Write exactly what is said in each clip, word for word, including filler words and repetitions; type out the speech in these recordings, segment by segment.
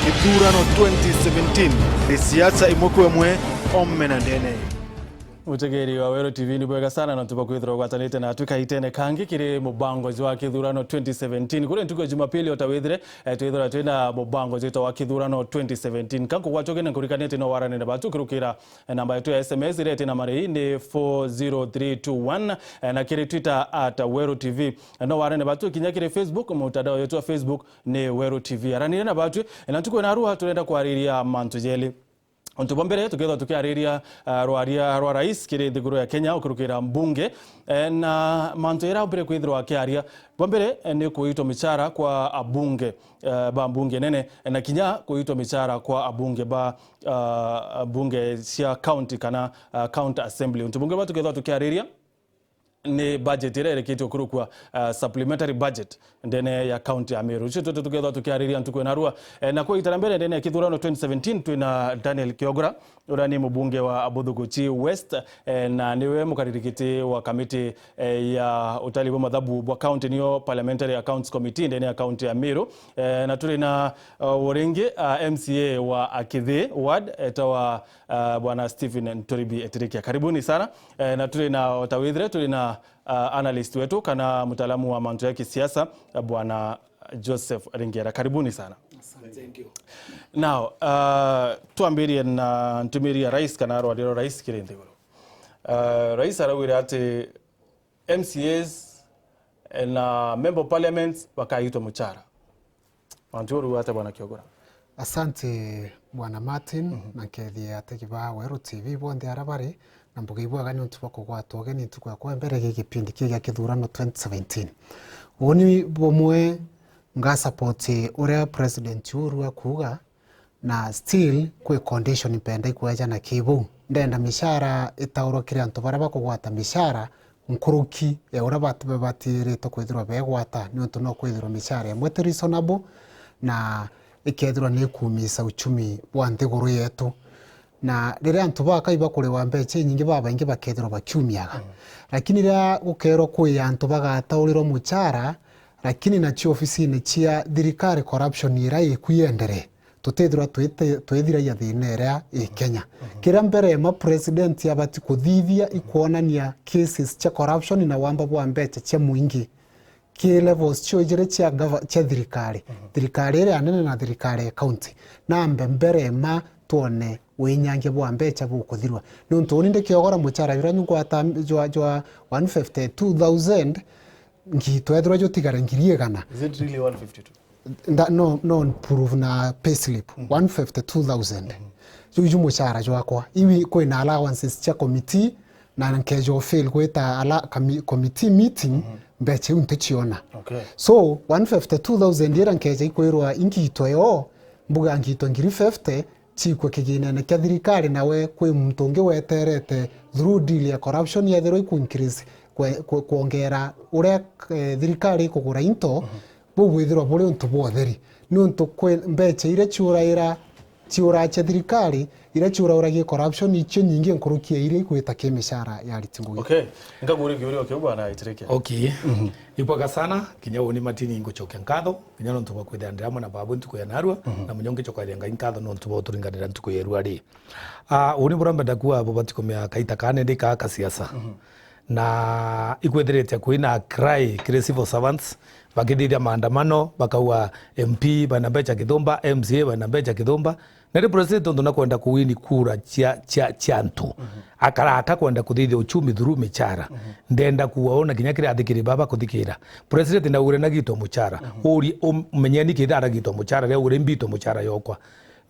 Githurano twenty seventeen, ni siasa imwe kwa imwe, ome na ndene. Mutegeri wa Weru T V, ni bwega sana nontu bwa kwithirwa ugwatanite natwi kaitene kangi kiri mubango jwa kithurano twenty seventeen. Kuri ntuku ya Jumapili, o ta withire, eh, twithirwa twina mubango jwitwa wa kithurano twenty seventeen. Ka nkugwata ugeni, nkurikanite no warane na batu ukirukira, eh, namba yetu ya S M S iria itina marei ni four zero three two one, eh, na kiri Twitter at Weru T V. Eh, no warane na batu kinya kiri Facebook, mutandao yetu wa Facebook ni Weru T V. Aranire na batu, eh, na ntuku ya narua turenda kwariria mantu jeli. Untu bwa mbere, tukethirwa tukiariria, ah, rwaria rwa rais kiri nthiguru ya Kenya, ukurukira mbunge. Eh, na mantu jaria mbere kwithirwa akiaria, bwa mbere, eh, ni kuitwa michara kwa abunge, eh, ba mbunge nene, eh, na kinya kuitwa michara kwa abunge ba, ah, mbunge cia county kana, ah, county assembly. Untu bungi bwa tukethirwa tukiariria, ni budget iria ireketwe kurukwa, ah, supplementary budget ndene ya county ya Meru. Icio tutu tukethwa tukiariria ntuku ya narua. Eh, na kwa itara mbere ndene ya kithurano twenty seventeen, twina Daniel Kiogora, uria ni mubunge wa Abuthuguchi West, eh, na niwe mukaririkiti wa kamiti, eh, ya utari bwa mathabu bwa county, niyo Parliamentary Accounts Committee ndene ya county ya Meru. Eh, na turi na, uh, uringi, uh, M C A wa Akithi Ward, etawa, uh, Bwana Stephen Nturibi Etirikia. Karibuni sana. Eh, na turi na, o ta withire, turi na, ah, analyst wetu kana mtaalamu wa mantu ya kisiasa, ah, Bwana Joseph Ringera. Karibuni sana. Asante. Thank you. Now, ah, twambirie na ntumiri ya rais kana rwaria rwa rais kiri nthiguru. Ah, rais araugire ati M C As na member of parliament bakaitwa muchara. Mantu uru ate, Bwana Kiogora? Asante, Bwana Martin, na nkethie ategi ba Weru T V bonthe ara bari, na mbuge ibwega ni untu bwa kugwatwa ugeni ntuku ya kwa mbere gi gipindi ki gia kithurano twenty seventeen. Uni bumwe nga support uria President Uhuru akuuga, na still kwi condition mpenda ikweja na kibuu. Ndenda mishara itaurwa kiri antu baria bakugwata mishara nkuruki ya uria bat-, babatirite kwithirwa begwata, niuntu no kwithirwa michara imwe ti reasonable, na ikethirwa ni ikumisa uchumi bwa nthiguru yetu. Na riria antu bakai bakuriwa mbecha inyingi, babaingi bakethirwa bakiumiaga. Mm. Lakini riria gukerwa kwi antu bagataurirwa muchara, lakini nacio ofisine cia thirikari corruption iria iku ienderee, tutithirwa twite-, twithiragia thina iria i Kenya. Mhm. Kiria mbere ma president abati kuthithia ikwonania cases cia corruption na wamba bwa mbecha cia muingi ki levels cio ijiri cia gava-, cia thirikari. Mhm. Thirikari iria nene na thirikari ya county. Nambe mbere ma twone winyangia bwa mbecha bukuthirwa. Niuntu uni ndikiogora muchara jura nyungwata jwa, jwa one fifty-two thousand, ngi-, twethirwa jutigare ngiri igana. Is it really one fifty-two? Nda-, no, no proof na payslip. Mhm. One fifty-two thousand. Mhm. Ju, ju muchara jwakwa. Iwi kwina allowances cia committee, na nkeja fail gwita ala-, kami-, committee meeting, mhm, mbecha iu nticiona. Okay. So, one fifty-two thousand ira nkeja ikwirwa ingitwe yo, mbuga ngitwe ngiri fifty, chikwe kiginene kia thirikari, nawe kwi muntu ungi weterete through deal ya corruption yethirwa iku increase kwe-, kwe-, kwongera uria, eh, thirikari ikugura into, mhm, bubwithirwa buri untu bwa utheri. Niuntu kwi mbecha iria ciuraira, ciuraa cia thirikari, iria ciurauragia corruption, icio nyingi nkuruki ya iria igwita ki mishara ya ariti ngugi. Okay. Nkakuria kiuria kiu, Bwana Etirikia. Okay. Mhm. Ibwega sana, kinya uni Martin ngucokia nkatho, kinya nontu bwa kwithira ndi amwe na babu ntuku ya narua, mhm, na munyo ngicokeria Ngai nkatho nontu bwa uturinganira ntuku ya irua ri. Ah, uni buria mbenda kuuga bubati kumea kaita kane ndi kaa ka siasa. Mhm. Na ikwithirite kwina cry kiri civil servants, bakithithia maandamano, bakauga M P baina mbecha kithumba, M C A baina mbecha kithumba. Na ri president tontu nakwenda kuwini kura cia, cia, cia antu. Mhm. Akara atakwenda kuthithia uchumi through michara. Mhm. Ndenda kuuga una kinya kiri athikiri baba kuthikira. President naugire nagitwa muchara. Mhm. Uri umenyeni kithara gitwa muchara, ria uri mbitwa muchara yokwa.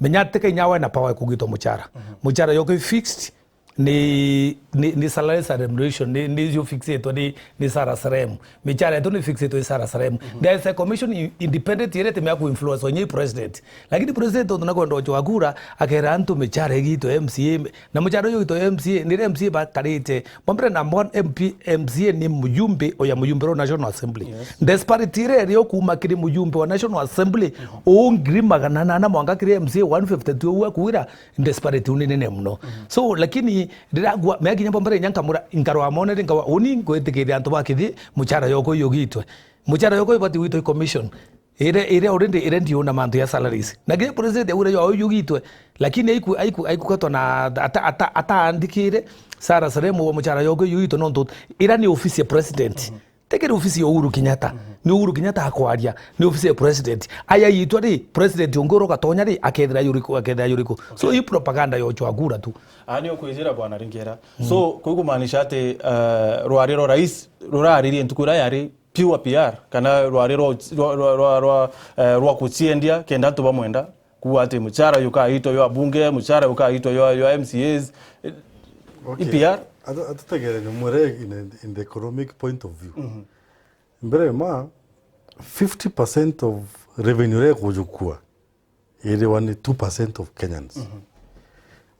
Menya ati kenya we na power kugitwa muchara. Mhm. Muchara yokwa i fixed, ni, ni, ni salary remuneration, ni, ni cio fixitwe ni, ni S R S R M. Michara yetu ni fixitwe ni S R S R M. Mhm. There is a commission i-, independent iria itemea ku influence onye president. Lakini president tontu nakwenda uchoa kura, akera antu michara igitwe M C A, na muchara uyu ugitwe M C A, ni M C A bakarite. Mwambire number one M P, M C A ni mujumbe, oya mujumbe wa National Assembly. Yes. Disparity iria iri o kuma kiri mujumbe wa National Assembly, mhm, u ngiri magana anana mwanka kiri M C A one fifty-two uria akuira, disparity iu ni nene muno. Mhm. So, lakini riria ngwa, mea kinya mbere inya nkamura, nkarwa mone ri, nkawa, uni ngwitikiria antu ba kithi, muchara yoko yugitwe. Muchara yoko ibati gwitwa i commission. Ire, ire already, ire ndiona mantu ya salaries. Na kinya president augire yo yugitwe, lakini aiku, aiku, aikukatwa na ata, ata, ataandikire Sarah Serem wa muchara yokwe yugitwe nontu ira ni ofisi ya president. Tekere ofisi ya Uhuru Kenyatta. Ni Uhuru Kenyatta akwaria, ni ofisi ya president. Aya yitwa ri, president ungi ura ugatonya ri, akethira yuriku, akethira yuriku. So, hii propaganda yochwa kura tu. Ani ukwijira bwana Ringera. So, kwi kumaanisha ati, eh, rwari rwa rais ruraririe ntuku iria yari pure P R, kana rwari rwa, rwa, rwa, rwa, rwa, eh, rwa kuciendia kenda antu bamwenda, kuuga ati muchara yukaitwa yo abunge, muchara yukaitwa yo, yo M C As, eh, Okay. I P R? Atu-, atutegere ni mwere in, in the economic point of view. Mbere ma, fifty percent of revenue iria ikujukua iriwa ni two percent of Kenyans.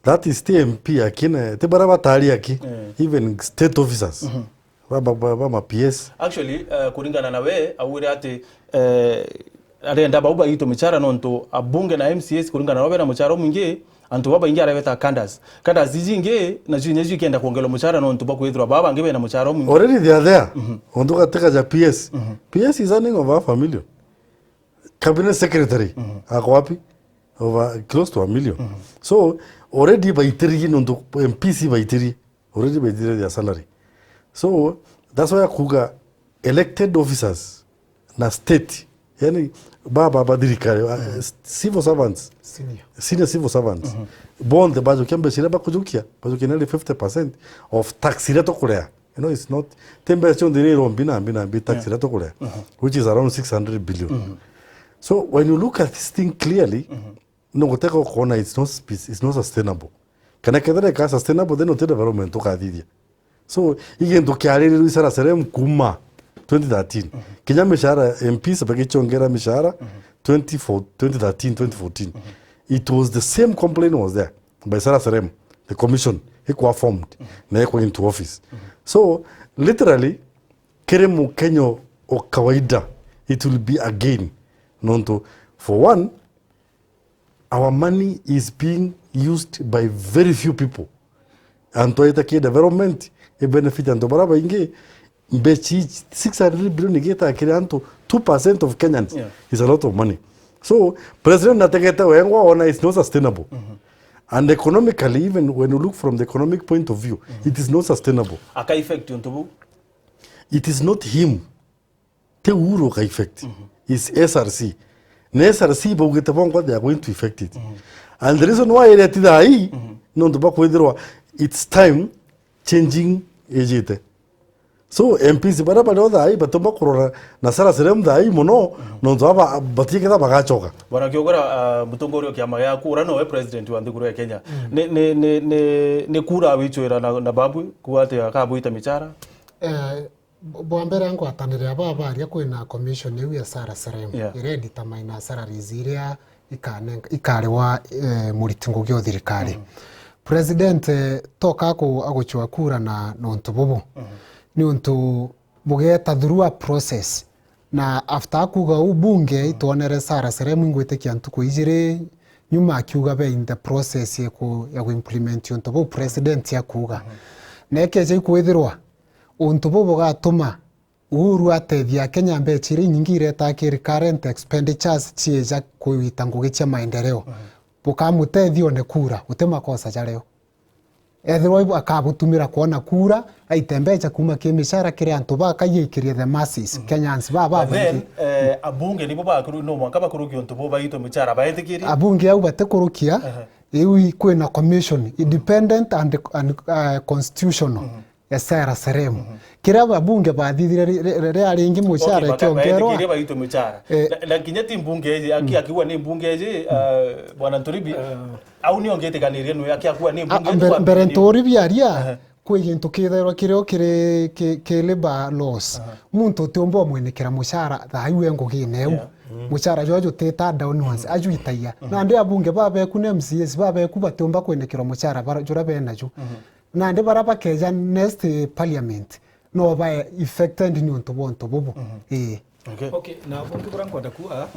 That is still M P akine, ti bara batari aki, even state officers. Ba, ba, ba, ba ma P S. Actually, eh, kuringana na we, augire ati, eh, arenda bau baitwe michara nontu abunge na M C As kuringana na we bena muchara umwingi, antu babaingi arabeta cadres. Cadres iji ingi, nacio inya cio ikenda kwongerwa muchara nontu bakwithirwa baba bangi bena muchara umwingi. Already they are there. Untu gateka ja P S. P S is earning over half a million. Cabinet secretary, ako wapi? Over close to a million. So, already baitirie nontu M Ps baitirie. Already baitirie their salary. So, that's why akuga elected officers na state, yani, baba ba thirikari, uh, civil servants, senior, senior civil servants, bonthe bajukia mbeca iria bakujukia, bajukia nearly fifty percent of tax iria tukurea. You know, it's not, ti mbeca cionthe iria irombi na mbi na mbi tax iria tukurea, which is around six hundred billion. So when you look at this thing clearly, no guteka kuona it's not spe-, it's not sustainable. Kana kethira ika sustainable, then uti development ukathithia. So, i gintu kiaririrwe i Sarah Serem kuma twenty thirteen. Kinya mishahara M Ps bagichongera mishahara twenty four, twenty thirteen, twenty fourteen. It was the same complaint was there by Sarah Serem, the commission, ikwa formed, na ikwa into office. So, literally, kiri Mukenya o kawaida, it will be a gain. Nontu, for one, our money is being used by very few people. Antu aita ki development, i benefit antu bara baingi, mbechi six hundred billion igita kiri antu, two percent of Kenyans is a lot of money. So, president nategete wengwa ona it's not sustainable. And economically, even when you look from the economic point of view, it is not sustainable. Aka effect untu bu? It is not him. Ti Uhuru uka effect. Is S R C. Na S R C baugite bongwa they are going to effect it. And the reason why ire ti thaa ii, nontu bakwithirwa it's time changing ijite. So, M Ps baria bari o thaa ii batumba kurora na Sarah Serem thaa ii mono, nontu aba batiketha bagachoka. Bwana Kiogora, ah, mutongoria wa kiama giaku, uria nowe president wa nthiguru ya Kenya. Ni, ni, ni, ni, ni kura wichwira na, na Babwe, kuga ati akabwita michara? Eh, Bwa mbere, ngwatanire aba baria kwina commission iu ya Sarah Serem, yeah, iria idetermine salaries iria ikanenka-, ikariwa, eh, muriti ngugi o thirikari. President, eh, toka aku-, aguchwa kura na, na untu bubu. Ni untu bugeta through a process. Na after akuga uu bunge, itwonere Sarah Serem ingwitikia ntuku ijiri nyuma akiuga be in the process ya ku-, ya ku implement untu buu president akuga. Na ikeja ikwithirwa untu buu bugatuma Uhuru atethia Akenya mbecha iria inyingi iretaa ki recurrent expenditures cieja kwita ngugi cia maendeleo. Bukamutethia one kura, uti makosa jario. Ethirwa ibu akabutumira kwona kura, aite mbecha kuma ki michara kiri antu bakaia ikirie the masses, Kenyans ba, ba But then, baingi. Eh, abunge nibo bakuru-, no mwanka bakurukia untu buu baitwe michara baetikirie? Abunge au batikurukia, iu i-, kwina commission, independent and, and, uh, constitutional. Ya Sarah Serem. Kiria abunge bathithire ri-, ri-, ri-, ria ringi muchara ikiongerwa. Baitikirie baitwe muchara. Eh. Na, na kinya ti mbunge iji, aki-, akiuga ni mbunge iji, uh, Bwana Nturibi, au nio ngitikanirie nwe, aki-, akiuga ni mbunge iji, mbere, mbere Nturibi aria, kwi gintu kithairwa kirio kiri ki-, ki labour laws. Muntu utiumba umwinekera muchara thaa iu e ngugine eu. Yeah. Muchara jwa jutita downwards, ajwitagia. Nandi abunge babeku na M C As babeku batiumba kwinekerwa muchara bara-, jura benaju. Nandi bara bakeja next parliament, no bae affected ni untu bwa untu bubu. Ii. Okay. Okay, na bungi bura nkwenda kuuga,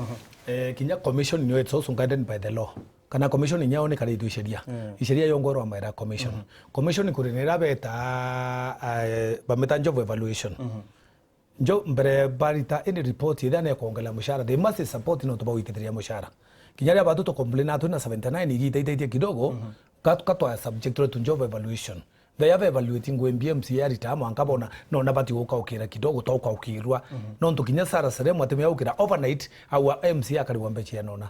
eh, kinya commission nio it's also guided by the law. Kana commission inya yao nikaritwe iceria. Iceria yongorwa by the commission. Commission kuri nira beta, eh, bamita job evaluation. Njo mbere barita any report ithia ne kwongela mushara, they must support nontu bagwikithiria mushara. Kinya ria batu to complain atu na seventy nine igitaitaitie kidogo, mhm, kat-, katwa subjected to job evaluation. They have evaluating ngwe B M C ya rita mwanka bona, nona bati gukaukira kidogo, to ukaukirwa. Mhm. Nontu kinya Sarah Seremu atemea ukira overnight, au M C akarigwa mbecha ya nona.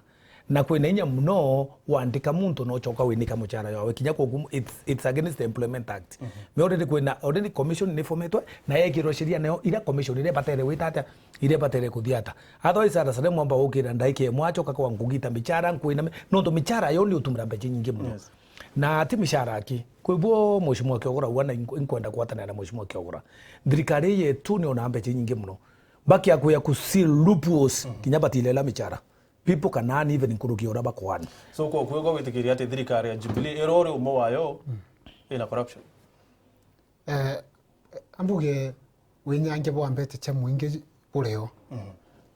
Na kwina inya muno wandika muntu na ucoka winika muchara yawe, kinya kogu it's, it's against the Employment Act. Mhm. Me already kwina, already commission ni formetwe na yekirwa sheria nayo ira commission ire batere wita atia, ire batere kuthia ata. Otherwise Sarah Seremu amba gukira ndaika imwe acoka kwa nkugita michara nkwina mi-, nontu michara yo ni utumira mbecha nyingi muno. Yes. Na ti michara aki. Kwi buo Mheshimiwa Kiogora wana ink-, inkwenda kwatanira na Mheshimiwa Kiogora. Thirikari yetu ni ona mbecha nyingi muno. Bakia kuya ku seal loopholes, mhm, kinya batilela michara. People can earn even nkuruki ya uria bakwan. So, kwa kwigwa gwitikiria ati thirikari ya Jubilee ira uri umwe wayo, mm, ina corruption? Eh, ambuge winyange bwa mbecha cia muingi burio. Mhm.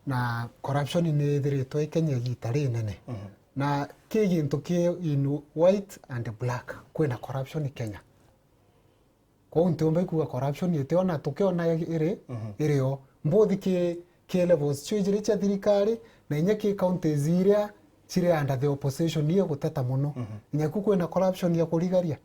Na corruption ni ithiritwe i Kenya igita rinene. Mhm. Na ki gintu ki in white and black, kwina corruption Kenya. Kwou ntiumba ikuga corruption itiona, tukiona iri, mhm, irio. Mbuthi ki, ki levels cio ijiri cia thirikari, na inya ki counties iria ciri under the opposition, ie guteta muno. Mhm. Inya ku kwina corruption ya kurigaria.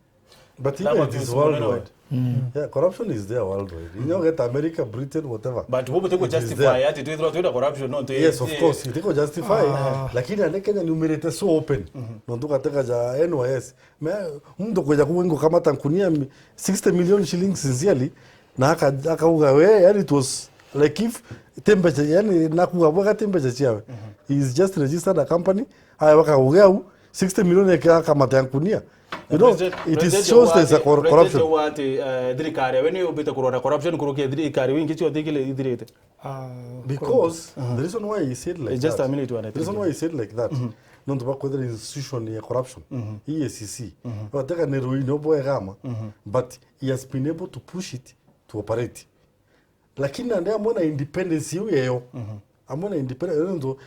But even it is worldwide. Mm. Yeah, corruption is there worldwide. Inya ugeta America, Britain, whatever. But bubu tiko justify ati twithirwa twina corruption, no, tu-, yes, of course, itiko justify. Ah. Lakini ane Kenya ni umirite so open. Mhm. Nontu gateka ja N Y S. Me, muntu kwija kuwe ngukamata nkunia mi-, sixty million shillings sincerely, na aka-, akauga we, yani it was like if ti mbecha, yani nakuga bwega ti mbecha ciawe. Mhm. He is just registered a company, aya bakauga au, sixty million eke akamata ya nkunia. You know, it is shows there's a cor-, corruption. President ati, eh, thirikari, we ni umbite kurona corruption kurukia thirikari, wingi cio thikile ithirite. Ah, because the reason why he said like that, the reason why he said like that, nontu bakwethira institution ya corruption, E A C C, bateka ni ruini obwegama, but he has been able to push it to operate. Lakini nandi amwe na independence iu yeyo, amwe na independence, nontu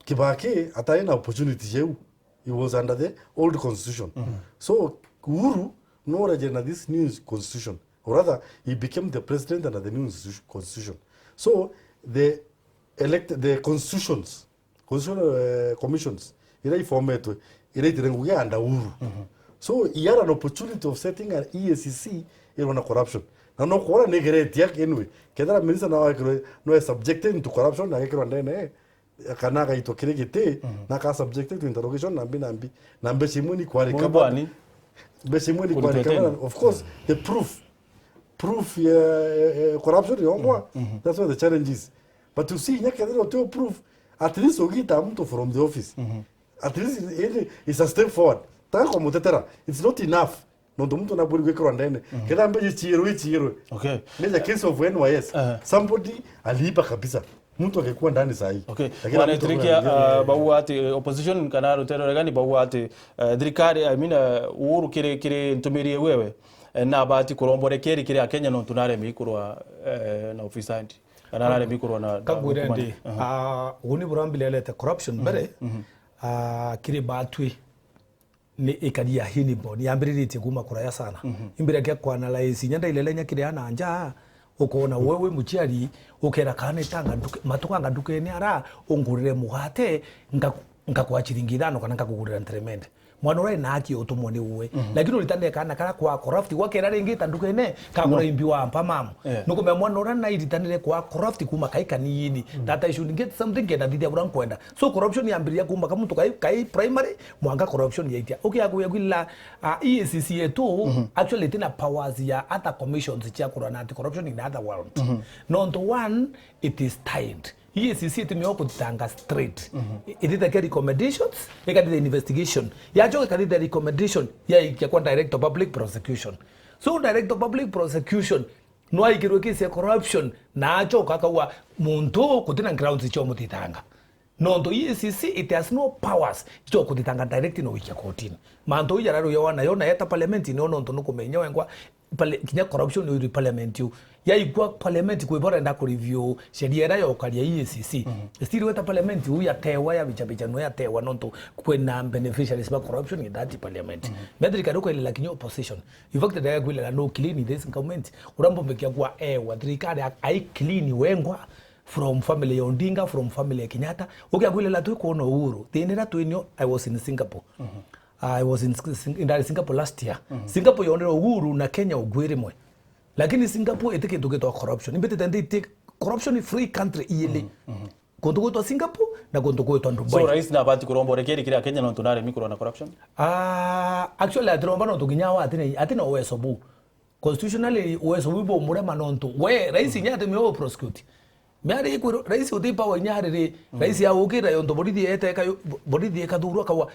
Kibaki atari na opportunity yeu. He was under the old constitution. So Uhuru no origin na this new constitution. Or rather, he became the president under the new institution, constitution. So the elect-, the constitutions, constitutional, eh, commissions, ira ifometwe, ira itire ngugi under Uhuru. So he had an opportunity of setting an E A C C irona corruption. Na no kuona ni geretia anyway. Kethira minister na wekirwe, no subjected to corruption na gekirwa ndene, kana agaitwa kiri giti, na aka subjected to interrogation na mbi na mbi. Na mbecha imwe ni kwarika. Mbecha imwe ni kwarika. Of course, the proof, proof ya, ya, ya corruption yongwa. That's where the challenge is. But you see, inya kethira utio proof, at least ugita mtu from the office. At least it is a step forward. Taka kumutetera. It's not enough. Nontu muntu naburi gwikirwa ndene. Kethira mbeji ciirwe, ciirwe. Okay. Meja case of N Y S. Somebody aliiba kabisa. Muntu angekuwa ndani saa hii. Okay. Lakini bwana Itirikia, uh, bauga ati, eh, opposition kana rutere ruregani bauga ati, eh, thirikari, I mean, eh, Uhuru kiri, kiri ntumiri wewe, eh, nabati kuromborekeri kiri Akenya nontu naremi kurwa, eh, na ufisadi. Kana naremi kurwa na, na kakwire ndi, ah, uni burambirerete corruption mbere, ah, kiri batwi ni ikari ya Hindenburg, yambiriritie kuma kuraya sana. Imbira kia kuanalyze, inya ndailele inya kiria na nja, ukona we wi muciari, ukera kana itanga nduke-, matukanga ndukene ara, ungurire mugate, nga-, ngakwa chiringi ithano kana ngakugurira ntremende. Mwana uria ena haki utumwa ni uwe. Lakini uritanire kana kara kwa corrupt, gwakera ringi ta ndukene, kagura imbi wa mpa mamu. Nukumenya mwana uria nairitanire kwa corrupt kuma kai kaniini, that I should get something kenda thithia bura nkwenda. So corruption yambiriria kuma ka muntu kai, kai primary, mwanka corruption yaitia. Ukiakuya kwila, ah, E A C C yetu, actually itina powers ya other commissions cia kurana anti corruption in other world. Nontu one, it is tied. E A C C itimio kuthitanga straight. Ithiteke recommendations, ikathitha investigation. Yachoka ikathitha recommendation, yaikia kwa director public prosecution. So director public prosecution, no aikirwe case ya corruption, na achoka akauga muntu kutina grounds cio muthitanga. Nontu E A C C, it has no powers cio kuthitanga direct no wikia kotini. Mantu uu jararuya wana yo na yeta parliament ni nontu nukumenya wengwa pale-, kinya corruption iri parliament yu. Yaigua parliament kwi barenda kureview sheria iria yokaria E A C C. Still weta parliament yu yatewa, ya bicha bicha no yatewa nontu kwina beneficiaries ba corruption in that parliament. Me thirikari ukailila kinya opposition. In fact, ndaya kwilila no clean this government. Uria mbombekia kwa ewa thirikari a-, ai clean wengwa from family ya Odinga, from family ya Kenyatta. Ukia kwilila twi kuona Uhuru. Thina iria twinio, I was in Singapore. I was in Sing-, Sing-, ndari Singapore last year. Singapore yonere Uhuru na Kenya ugwi rimwe. Lakini Singapore iti kintu gitwa corruption. Imbitite ndi iti corruption free country iili. Kuntu gwitwa Singapore na kuntu gwitwa Dubai. So, rais nabati kuromba urekeri kira Kenya nontu naremi kurwa na corruption? Ah, actually, atiromba nontu kinya wa atina, atina uwezo bu. Constitutionally, uwezo bu bumurema nontu we, rais inya atime u prosecute. Miari ikwirwo, rais uti power inya ariri, rais ya ukira yontu borithi eteka, borithi ekathurwa kawa,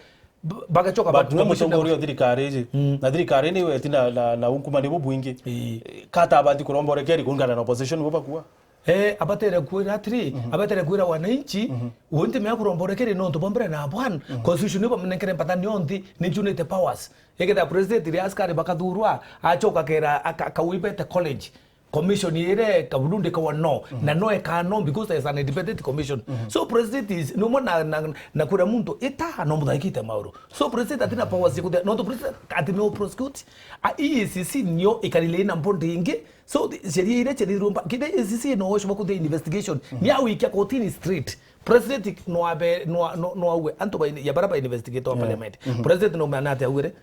b-, bagachoka. But ba-, nwe mutongoria wa thirikari iji, na thirikari ni weti na, na, na ungumani bubwingi. Ii. Eh, kata abati kuromba urekeri kungana na opposition bo bakua? Eh, abatere kwira atiri, abatere kwira wananchi, uwe ntimea kuromba urekeri nontu bwa mbere na bwan, constitution ni bamenenkere mbathani yonthe, ni njunite powers. Ikethira president ria askari bakathurwa, achoka kera, aka-, akawibete college. Commission ire kaburu ndikawa no, na no eka no because there is an independent commission. So president is, ni umwe na, na, na kwira muntu ita no muthaikite mauru. So president atina powers cia kuthia, nontu president ati no prosecute. A, E A C C nio ikarile na mbondi ingi. So, the, sheria iria ciathithirwe mba-, kenda E A C C no uwezo bwa kuthia investigation. Ni awikia kotini straight. President no abe, no, no, no aue antu ba in-, ya bara ba investigate wa parliament. President no mwana ate augire,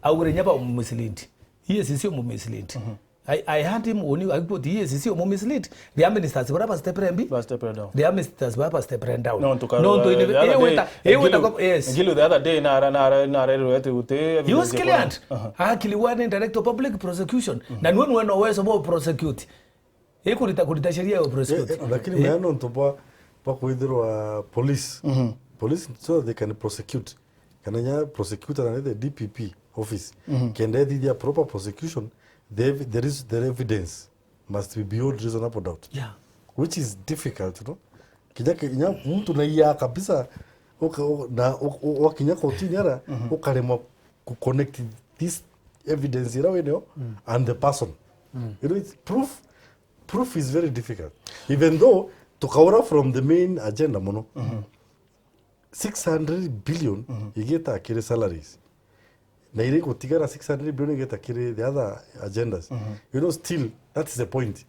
augire nyaba umu mislead. E A C C umu mislead. I, I heard him when you, I quote, E A C C umu mislead. Ria ministers bara ba step rembi. Ba step down. Ria ministers bara ba step down. No, ntuka-, nontu eh, ine-, the other iweta, day, iweta Ngilu, kwa, yes. Ngilu the other day, nara, nara, nara, nara, ati uti evidence. He was cleared. Aha. Akiliwa ni director of public prosecution. Na nwe nwe no uwezo bwa prosecute. Ikurita, kurita sheria ya prosecute. Eh, eh, lakini mea nontu bwa, bwa kwithirwa police. Police so they can prosecute. Kana nya prosecutor na the D P P office. Kenda ethithia proper prosecution, the ev-, there is, the evidence must be beyond reasonable doubt. Yeah. Which is difficult, you know? Kinya, kinya mtu na iya kabisa, uka-, u-, na u-, u-, wakinya kotini ara, ukaremwa ku connect this evidence ira winio and the person. You know, it's proof, proof is very difficult. Even though tukaura from the main agenda muno. Six hundred billion igita kiri salaries. Na iri gutigara six hundred billion igita kiri the other agendas. You know, still, that's the point.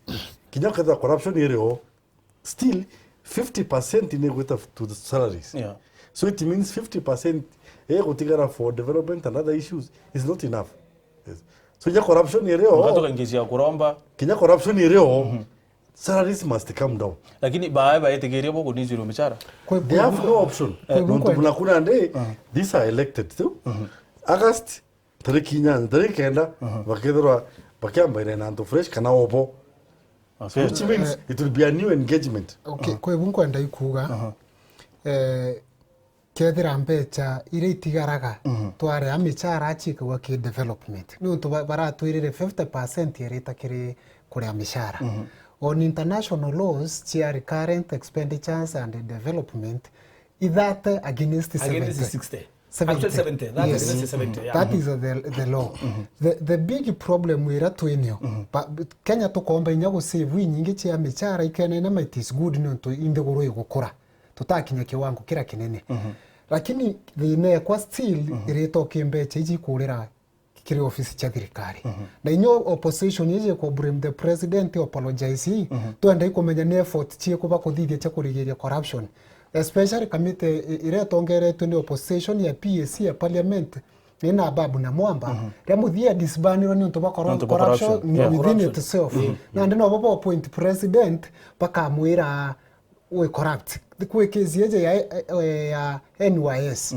Kinya ukethira corruption iri o, still fifty percent ni igwita to the salaries. Yeah. So it means fifty percent iri gutigara for development and other issues is not enough. Yes. So kinya corruption iri o, Ngatuka ngisi ya kuromba. Kinya corruption iri o, salaries must come down. Lakini bae baitigiria bo kunizirwa michara. They have no option. Nontu buna kuna ndi, these are elected tu. August, tariki inyanya, tariki kenda, bakethirwa bakiambaire na antu fresh kana obo. Okay. Which means it will be a new engagement. Okay, kwi bu nkwenda ikuga, eh, kethira mbecha iria itigaraga, twaria michara aciikagwa ki development. Niuntu ba-, baratwirire fifty percent irita kiri kuria michara. On international laws, cia recurrent expenditures and development, i thirty against seventy. Against sixty. Seventy. Actually, seventy. That is seventy, yeah. That is the, the law. The, the big problem ira twinio. Ba-, Kenya tukomba inya gusave inyingi cia michara ikenene, it is good niuntu inthiguru igukura. Tutakinya kiwango kira kinene. Lakini thina ekwa still iritoke mbecha iji kurira kiri ofisi cia thirikari. Na inya opposition iji ku blame the president, apologize. Twenda ikumenya ni effort ciiku bakuthithia cia kurigiria corruption. Especially kamite i-, iria itongeretwe ni opposition ya P A C ya parliament, ina Ababu na Mwamba, ria muthia disbanirwe niuntu bwa corru-, Niuntu bwa corruption, corruption. Yeah. Within itself. Nandi nobo bo appoint president, bakamwira, "We corrupt." Kwi case yeje ya, ya N Y S.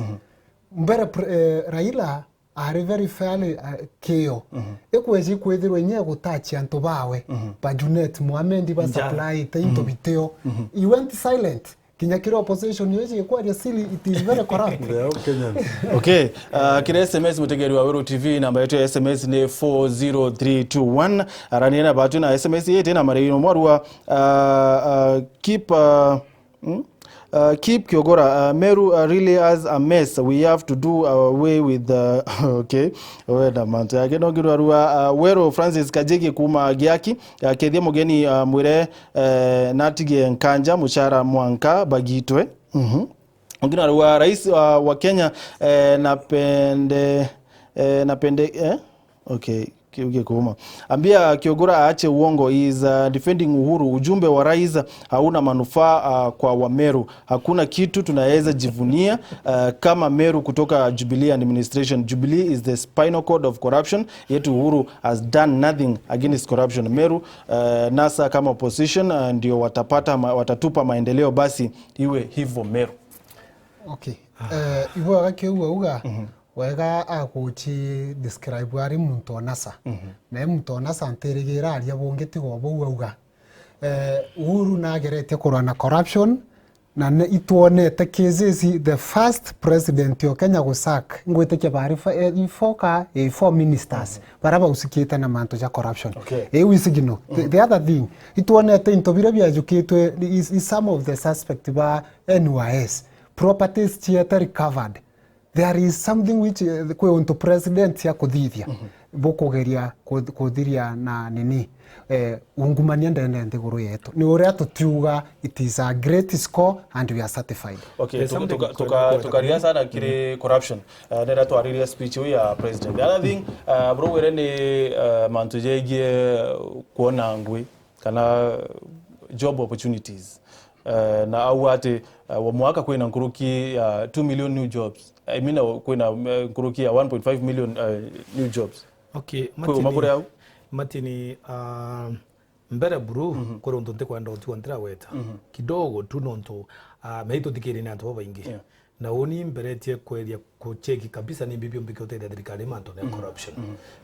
Mbere pre-, eh, Raila ari very fairly, uh, kio. Ikweji kwithirwa inya gutachia antu bawe, ba Junet Mohamed ba supply te into bitio. He went silent. Kinya kiri opposition yeji ikwaria sili, it is very corrupt. They are all Kenyans. Okay, uh, kiri S M S mutegeri wa Weru T V, namba yetu ya S M S ni four zero three two one. Arania na batu na S M S yete na marei no mwarua, uh, uh, keep, uh, Hmm? Uh, keep Kiogora, uh, Meru, uh, really has a mess. We have to do away with the, okay. Wenda mantu yake no ngirwa rua, uh, Weru Francis Kajigi kuma Giaki, uh, kethia mugeni, uh, mwire, uh, natige nkanja muchara mwanka bagitwe. Mhm. Ungina rua rais, uh, wa Kenya, uh, napende, uh, napende, eh? Okay, kiu gikuma. Ambia Kiogora aache uongo, he is, uh, defending Uhuru. Ujumbe wa rais hauna manufaa, uh, kwa Wameru. Hakuna kitu tunaweza jivunia, uh, kama Meru kutoka Jubilee administration. Jubilee is the spinal cord of corruption, yet Uhuru has done nothing against corruption. Meru, uh, NASA kama opposition, uh, ndio watapata ma-, watatupa maendeleo, basi iwe hivyo Meru. Okay. Eh, ibwega kiu auga, wega aguchi describe ari muntu o NASA. Na e muntu o NASA ntirigira aria bungi tiga o bau auga. Eh, Uhuru nageretie kurwa na corruption, na ni itwonete cases, the first president o Kenya gusack, ngwitikia bari fa-, eh, i four ka, eh, four ministers, bara bausikite na mantu ja corruption. Okay. Iu isigino. The, the other thing, itwonete into biria biajukitwe is, is some of the suspect ba N Y S. Properties ciete recovered. There is something which, eh, kwi untu president cia kuthithia, bukugeria kuth-, kuthiria na nini, eh, ungumania ndene nthiguru yetu. Ni uria tutiuga it is a great score and we are satisfied. Okay, there's tuka-, something tuka-, tuka-, tukaria sana kiri corruption. Eh, nira twaririe speech iu ya president. The other thing, eh, bro, were ni, eh, mantu jegie kuona ngui kana job opportunities. Eh, na au ati, eh, wa mwaka kwina nkuruki ya two million new jobs. I mean, eh, kwina, eh, nkuruki ya one point five million, eh, new jobs. Okay, kwi uma kuri au? Matini, ah, mbere buru, kuri untu ntikwenda utigwa ntiraweta. Kidogo tu nontu, ah, mei tuthikiri ni antu babaingi. Yeah. Na uni mberetie kweria kucheki kabisa ni mbi biumbi kiutethia thirikari mantune ya corruption.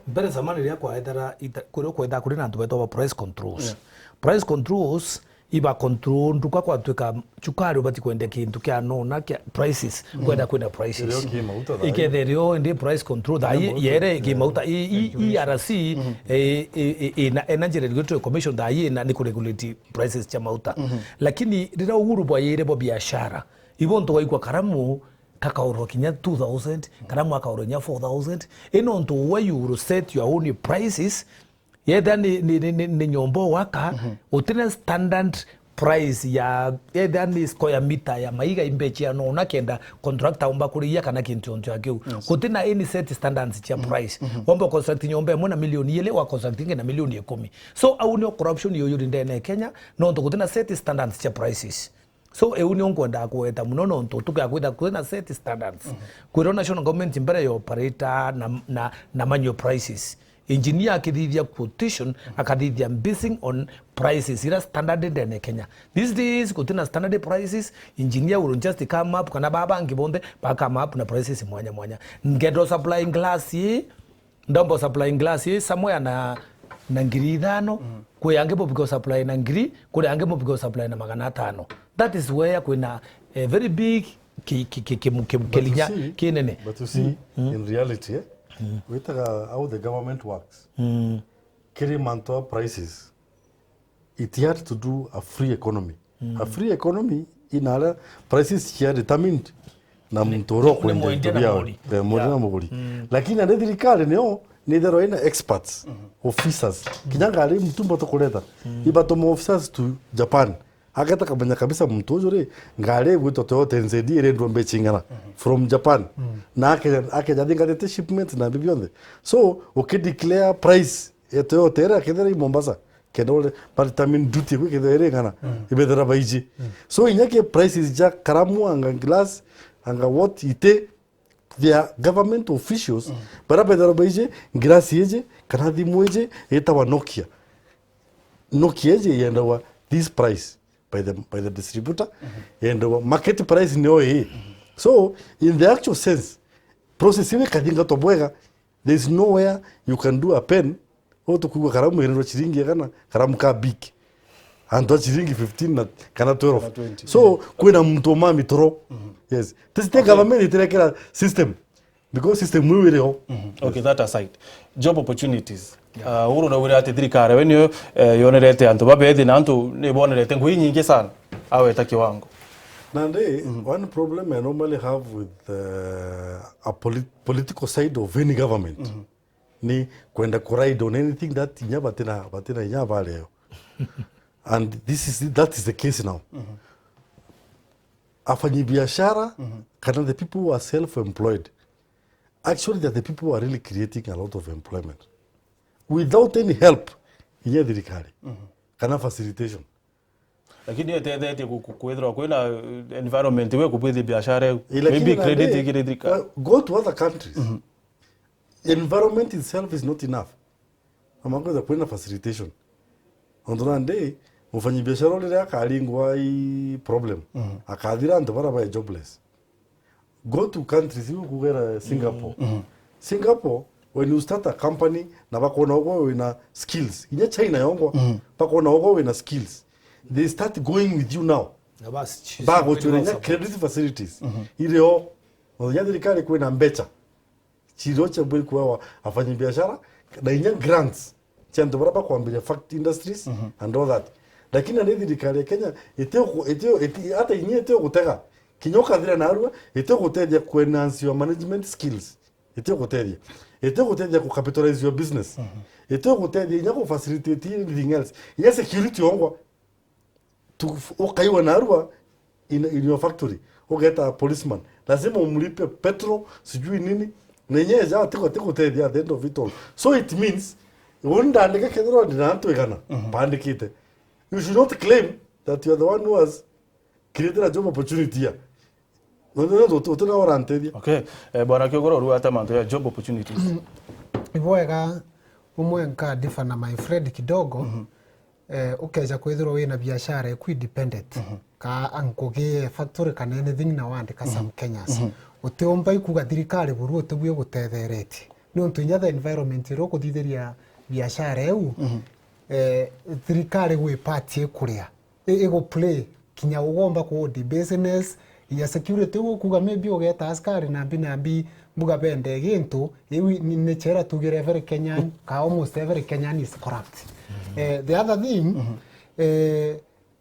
Mbere zamani riria kwaethera ita-, kuria kwethaa kuri na antu betwa ba price controls. Yeah. Price controls iba control nduka kwatwika chukari ubati kwendia kintu kia nona kia prices, kwenda kwina prices. Irio ki mauta thaa ii. Ikethe rio ndi price control thaa ii yere ki mauta i, i, E R C, e, e, e, e, na, ena njira irigitwe commission thaa ii na ni kuregulate prices cia mauta. Lakini riria uhuru bwayire bo biashara, ibo ntu waigua karamu kakaurwa kinya two thousand, karamu akaurwa kinya four thousand. Ino ntu we you will set your own prices, yethira ni, ni, ni, ni, ni nyomba waka, utina standard price ya, yethira ni square meter ya maiga imbechi ya nona kenda contractor umba kuriia kana kintu ontu ya kiu. Yes. Gutina any set standards cia price. Womba construct nyomba imwe na milioni ili, wa construct ingi na milioni ikumi. So, au nio corruption yo yuri ndene ya Kenya, nontu gutina set standards cia prices. So, eu nio nkwendaa kugweta muno nontu tukia kwitha kwina set standards. Kwirwo national government mbere ya operator na, na, na manual prices. Engineer akithithia quotation, akathithia basing on prices ira standard ndene Kenya. These days, gutina standard prices, engineer will just come up, kana baba bangi bonthe ba come up na prices mwanya mwanya. Ngendo supplying glass ii, ndombo supplying glass ii somewhere na, na ngiri ithano, kwi angi mubiko supply na ngiri, kuri angi mubiko supply na magana atano. That is where kwina a very big ki-, ki-, ki-, ki-, ki-, But you kilinya see, kinene. But you see, in reality, eh, witaga how the government works. Kiri mantu a prices, it had to do a free economy. A free economy inaria prices cia determined na muntu uria ukwendia into biao. Ni mwendia na muguri. Eh, mwendia na muguri. Lakini andi thirikari nio nitherwa ina experts, officers. Kinya ngari mtumba tukureta. Ibatuma officers to Japan. Ageta kamenya kabisa muntu uju ri, ngari igwitwa Toyota N Z D irendwa mbecha ing'ana from Japan. Na akeja, akeja thingatite shipment na mbi bionthe. So, ukideclare price ya Toyota iria akethira i Mombasa, kenda ure, but determine duty gwi kethira iri ng'ana, ibethira baiji. So, inya ki prices ja karamu, anga glass, anga what ite, they are government officials, bara bethira baiji, glass iji, kana thimu iji, itawa Nokia. Nokia iji yendagwa this price by the, by the distributor, yendagwa market price nio ii. So, in the actual sense, process iu ikathingatwa bwega, there is nowhere you can do a pen, utukuigua karamu irendwa chiringi igana, karamu ka big. Antu a chiringi fifteen na, kana twelve. Kana twenty. So, kwina muntu umami toro. Yes. This thing government itirekera system. Because system iu iriho. Okay, that aside. Job opportunities. Uh, uru na wira ati thirikari we niyo, eh, yonerete antu babethi na antu ni bonerete ngui nyingi sana. Aweta kiwango. Nandi, one problem I normally have with, uh, a polit-, political side of any government ni kwenda ku ride on anything that inya batina, batina inya bareo. And this is, that is the case now. Afanyi biashara, kana the people who are self-employed, actually, they are the people who are really creating a lot of employment without any help inya thirikari kana facilitation. Lakini etethetie ku-, ku-, kwithirwa kwina, eh, environment we kubwithia biashara iu. Eh, lakini maybe credit nandi, ikiri thirikari. Well, go to other countries. Environment itself is not enough. Ama kwithirwa kwina facilitation. Ontu nandi, mufanyi biashara riria akaringwa i problem, akathira antu bara bae jobless. Go to countries iu kugera Singapore. Singapore, when you start a company, na bakona ugwe wina skills. Inya China yongwa, bakona ugwe wina skills. They start going with you now. Na basi, bagochwira inya credit facilities. Irio, muthenya thirikari kwina mbecha. Chiro cha bwiri kuewa afanyi biashara, na inya grants. Cia antu bara bakwambiria fact industries and all that. Lakini nandi thirikari ya Kenya, itio ku-, itio, iti-, hata inya itio gutega. Kinya ukathira narua, itio gutethia ku enhance your management skills. Itio gutethia. Itio gutethia ku capitalize your business. Itio gutethia inya ku facilitate anything else. Inya security yongwa. Tu-, ukaiwa narua in, in your factory, ugeta policeman, lazima umlipe petrol, sijui nini, na inya eja atiko, atiko tethia at the end of it all. So it means, uni ndandike kethirwa ndina antu igana bandikite. You should not claim that you are the one who has created a job opportunity here. Uti na warantethia. Okay. Eh, Bwana Kiogoro, rua ata mantu ya job opportunities? Ibwega, umwe nka differ na my friend kidogo. Eh, ukeja kwithirwa wina biashara eku independent, ka ngugi e factory kana anything na wandika some Kenyans. Utiumba ikuga thirikari buru utibui igutetheretie. Niuntu inya the environment iria ukuthithiria biashara iu, eh, thirikari gwi part ikuria. I-, igu play kinya ugomba kuudi business, ya security uguo kuga maybe ugeta askari nambi nambi mbuga bende gintu, iu ni, ni chera tugire every Kenyan, ka almost every Kenyan is corrupt. Eh, the other thing, eh,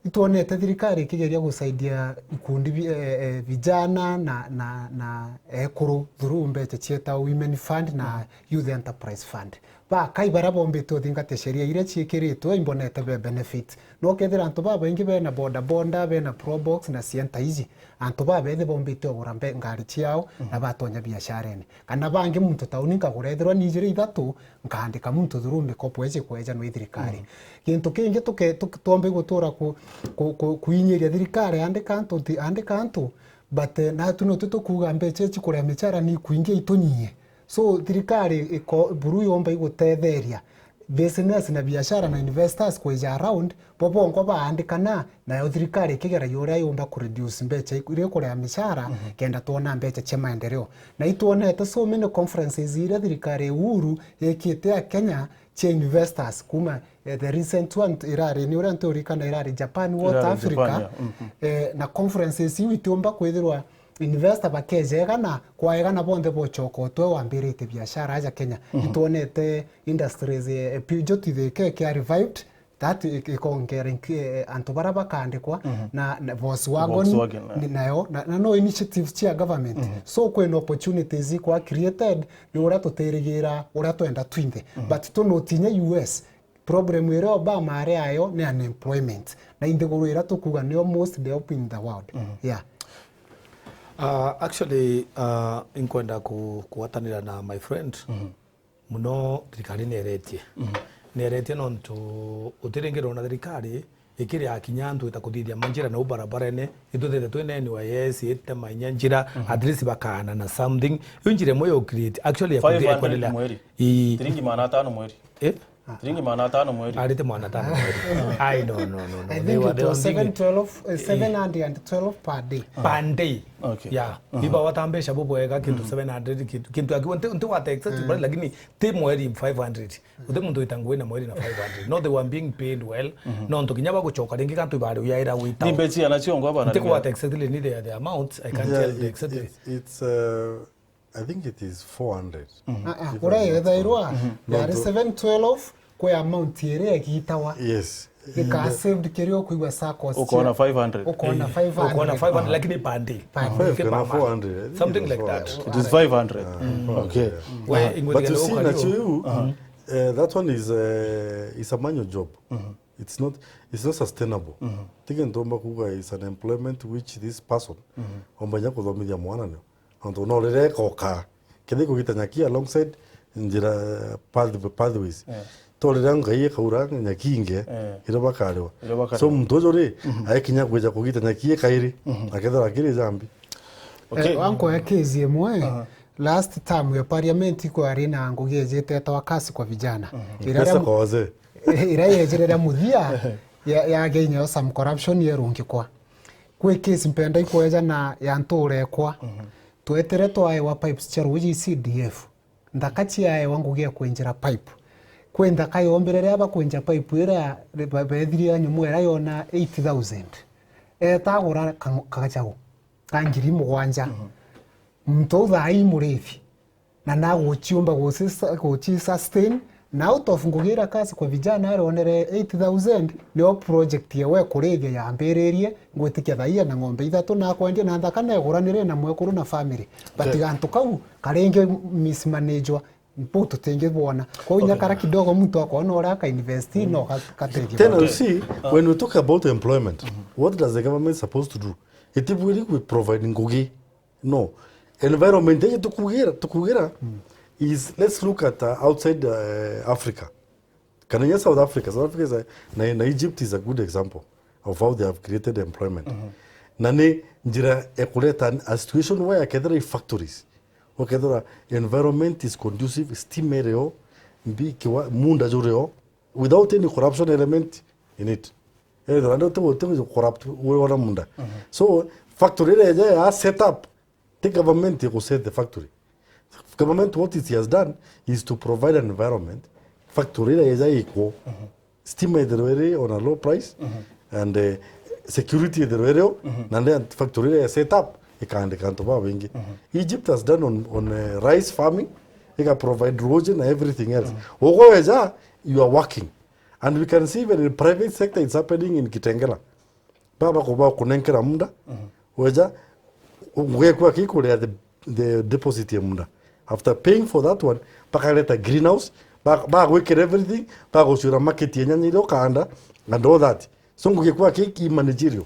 itwonete thirikari ikigeria gusaidia ikundi bi-, eh, eh, vijana na, na, na ekuru through mbecha cietagwa Women Fund na Youth Enterprise Fund. Bakai baria bombite uthingatia sheria iria ciikiritwe imbonete be benefit. No kethira antu babaingi bena boda boda, bena probox na cienta iji, antu babethi bombite ugura mbe-, ngari ciao na batonya biasharene. Kana bangi muntu tauni nkagura ethirwa ni ijiri ithatu, nkaandika muntu through mikopo iji kwejanwa i thirikari. Gintu kingi tuke-, tuke-, twombe gutura ku-, ku-, ku-, kuinyiria thirikari, andika antu nti-, andika antu, but, eh, natu no tutukuga mbecha iji kuria michara ni kuingi itunyie. So, thirikari iko-, buru yomba igutetheria business na biashara na investors kwija around, bo bongwa baandikana, nayo thirikari ikigeragia uria yumba ku reduce mbecha iku-, iria ikuria michara, kenda twona mbecha cia maendeleo. Na itwonete so many conferences iria thirikari Uhuru ikite ya Kenya cia investors kuma, eh, the recent one irari, ni uria nturikana irari Japan, What Africa, eh, na conferences iu itiumba kwithirwa investor bakejegana, kwaegana bonthe bochoka utwe wambirite biashara aja Kenya. Itwonete industries, eh, Peugeot Thika ikia revived, that i-, ikongera inc-, eh, antu bara bakandikwa, na, na Volkswagen, Volkswagen, eh, ni nayo, na, na no initiatives cia government. So, kwina opportunities ikwa created ni uria tutirigira, uria twenda twinthe. But tunutinya U S, problem iria Obama ari ayo ni unemployment. Na inthiguru iria tukuga niyo most developed in the world. Yeah. Uh, actually, uh, inkwenda ku-, kugwatanira na my friend. Muno thirikari nieretie. Nieretie nontu utiringirwo na thirikari ikiria kinya antu ita kuthithia manjira nau barabarene, itwithite twina N Y S itema inya njira, at least bakaana na something. Iyo njira imwe ya create, actually ya five hundred kuendelea mweri. Ii. Thiringi magana atano mweri. Eh? Thiringi magana atano mweri. Arite magana atano mweri. Ai, no, no, no, no. I think it was seven twelve, eh, seven hundred and twelve per day. Per day. Okay. Yeah. Iba watambeca bubwega kintu seven hundred, kintu, kintu akiwa nti, nti wata excessive, lakini ti mweri five hundred. Uti muntu wita ngugi na mweri na five hundred. No, they were being paid well. No, ntu kinya bagucoka ringi kantu ibari uyaira wita. Ni mbeca na cio ngwa bana. Nti kwata exactly ni the, the amount. I can't tell the exactly. It's, it's, uh, I think it is four hundred. Ah, ah, uria yethairwa yari seven twelve kwi amount iria igitawa. Yes. Gika saved kiria ukwigua saccos. Ukona five hundred. Ukona five hundred. Ukona five hundred, lakini per day. Per day. Five kana four hundred, I think. Something like that. It is five hundred. Okay. But you see, na chiu, uh, that one is, uh, is a manual job. It's not, it's not sustainable. Tiki ntomba kuga is an employment which this person omba nya kuthomithia mwana nio. Nontu no riria ekoka, kethira ikugita nyaki alongside njira, path-, pathways. To riria Ngai ekaura nyaki ingi, iria bakariwa. So muntu uju ri, aikinya kwija kugita nyaki ikairi, akethira akiri jambi. Okay. Eh, wankoya case imwe, last term ya parliament ikwari na ngugi ejete etwa Kazi kwa Vijana. Iria pesa kwa wazee. Iria yejirira muthia, ya, ya Kenya some corruption yerungikwa. Kwi case mpenda ikweja na ya ntuura ekwa. Twetire twaewa pipes cia ruuji C D F. Nthaka ciaewa ngugi ya kwenjera pipe. Kwi nthaka yombire riria bakwenja pipe iria be-, beethirie nyumu iria yona eight thousand. Etagura ka-, kagacagu ka ngiri mugwanja. Muntu u thaa ii murithi. Na naguciumba guci-, guci sustain, na out of ngugi iria Kazi kwa Vijana aronere eight thousand, nio project yewe kurithia yambiririe, ngwitikia thaia na ng'ombe ithatu na kwendia na nthaka neguranire na mwekuru na family. But gantu kau karingi mismanagwa, mpuu tutingibwona. Kwou inya kara kidogo muntu akona uria aka invest, no ga-, gateithia. Tena you see, when we talk about employment, what does the government supposed to do? Itibwiri we provide ngugi. No. Environment iji tukugira, tukugira is, let's look at, uh, outside, uh, Africa. Kana inya South Africa. South Africa is a, na, na Egypt is a good example of how they have created employment. Na ni njira ya kureta a situation where kethira i factories, ukethira environment is conducive, stima irio, mbi, kiwa, munda jurio, without any corruption element in it. Ethira ndio tu, tu corrupt, we wana munda. So, factory iria ija ya set up, ti government iku set the factory. Government, what it has done is to provide an environment, factory iria ija ikwo, stima ithirwe iri on a low price, and, eh, security ithirwe irio, na then factory iria ya set up, ikaandika antu babaingi. Egypt has done on, on, eh, rice farming, ika provide ruuji na everything else. Ugo weja, you are working. And we can see even in private sector, it's happening in Kitengela. Baba kuba kunenkera munda, weja, ngugi ekwa akikuria the, the deposit ya munda. After paying for that one, bakareta greenhouse, ba-, bagwikira everything, bagucura market ya nyanya iria ukaanda, and all that. So ngugi ekwa ki, ki managerial.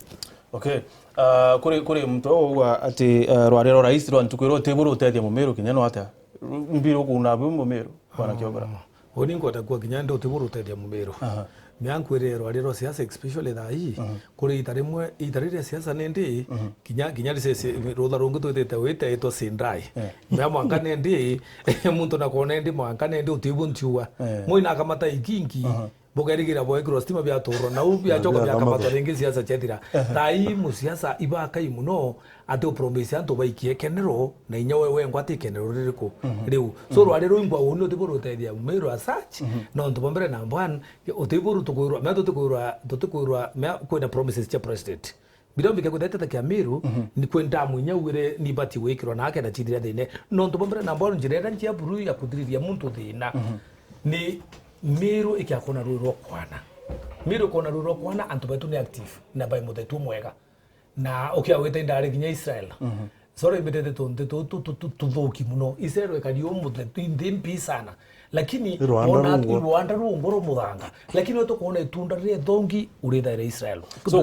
Okay. Ah, kuri, kuri muntu ugwa ati, ah, rwari rwa rais rwa ntuku iria utiburu utethia mumiru kinya no atia? Ru-, mbiru kuna bu mumiru, bwana Kiongora. Uni nkwenda kuga kinya ndi utiburu utethia mumiru. Aha. Mia nkwirire rwari rwa siasa, especially thaa ii, kuri ita rimwe, ita riria siasa nindi, kinya, kinya risesi, rutha rungi twitite wite itwa Sindai. Eh. Mia mwanka nindi, muntu na kona indi mwanka nindi utibu ntiuga. Eh. Mwi na kamata ikinki, bukerigira bwekirwa stima biaturwa, nau biacoka biakamatwa ringi siasa ciathira. Thaa ii musiasa ibakai muno, ati upromise antu baikie kenero, na inya we wengwa ati kenero ririku riu. So rwari ruingwa uni utibu rutethia mumiru as such, nontu bwa mbere number one, utibu rutukwirwa, mea tutikwirwa, tutikwirwa, mea kwina promises cia president. Biria mbike kwithira teta kia Miru, ni kwi ndamu inya ugire ni ibati gwikirwa na akenda cithira thine. Nontu bwa mbere number one, njira iria njia buru ya kuthiriria muntu thina, ni Miru ikiakona rui rwa kwana. Miru ikona rui rwa kwana, antu betu ni active, na bai muthetu mwega. Na ukiagwita indari kinya Israel. Sorry, mbitete tunthi tu, tu, tu, tu, tuthuki muno. Israel ikari umuthetu, nthi mpi sana. Lakini i rwanda rungwa rumuthanga. Lakini we tukwona itunda riria ithongi urithaira Israel. So,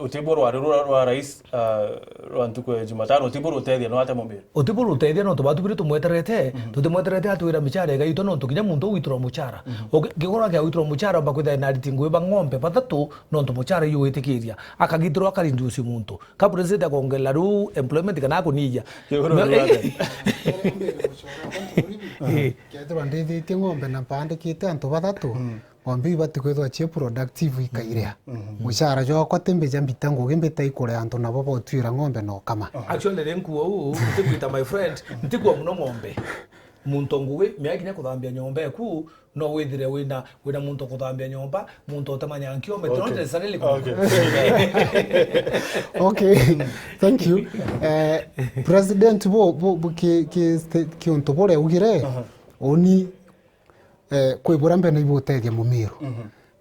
utibwo rwari rwa, rwa rais, ah, rwa ntuku ya Jumatano, utibwo rutethia no ate mumiru? Utibwo rutethia no tubatu biri tumweterete, tutimweterete atwira michara iga itu nontu kinya muntu ugwitirwa muchara. Uki-, kigoro kia gwitirwa muchara omba kwithira na ariti ngui ba ng'ombe bathatu nontu muchara iyo witikiria. Akagitirwa akarindusi muntu. Ka president akongerera riu employment kana akuniia? Kethirwa ndithitie ng'ombe na mpandikite antu bathatu, ng'ombe iu ibati kwithirwa ci productive ikairia. Muchara jwakwa ti mbija mbita ngugi mbita ikuria antu nabo botwira ng'ombe na ukama. Actually, ri nkuo uu, ntikwita my friend, ntikua muno ng'ombe. Muntu ngugi, mia kinya kuthambia nyomba eku, no withire wina, wina muntu kuthambia nyomba, muntu utemanya nkiome, okay, not necessarily. Okay. Okay, thank you. Eh, President, bo, bo, bo, ki, ki, ki untu buria ugire, uni, eh, kwi buria mbene ibutethia mumiru.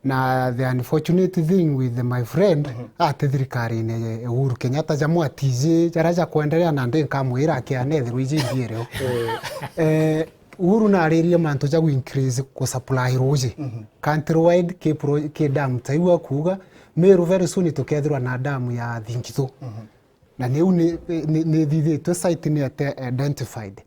Na the unfortunate thing with my friend, mhm, ati thirikarine ya Uhuru Kenyatta, jamu atiji jara ja kwenderea, na ndi nkamwira akiana ethirwa iji imbiere o. Eh, Uhuru naririe mantu ja gu increase ku supply ruji. Mhm. Countrywide ki pro-, ki dam ta iu akuuga, Meru very soon tukethirwa na dam ya Thingithu. Mhm. Na niu ni, ni, ni thithitwe site ni ete identified.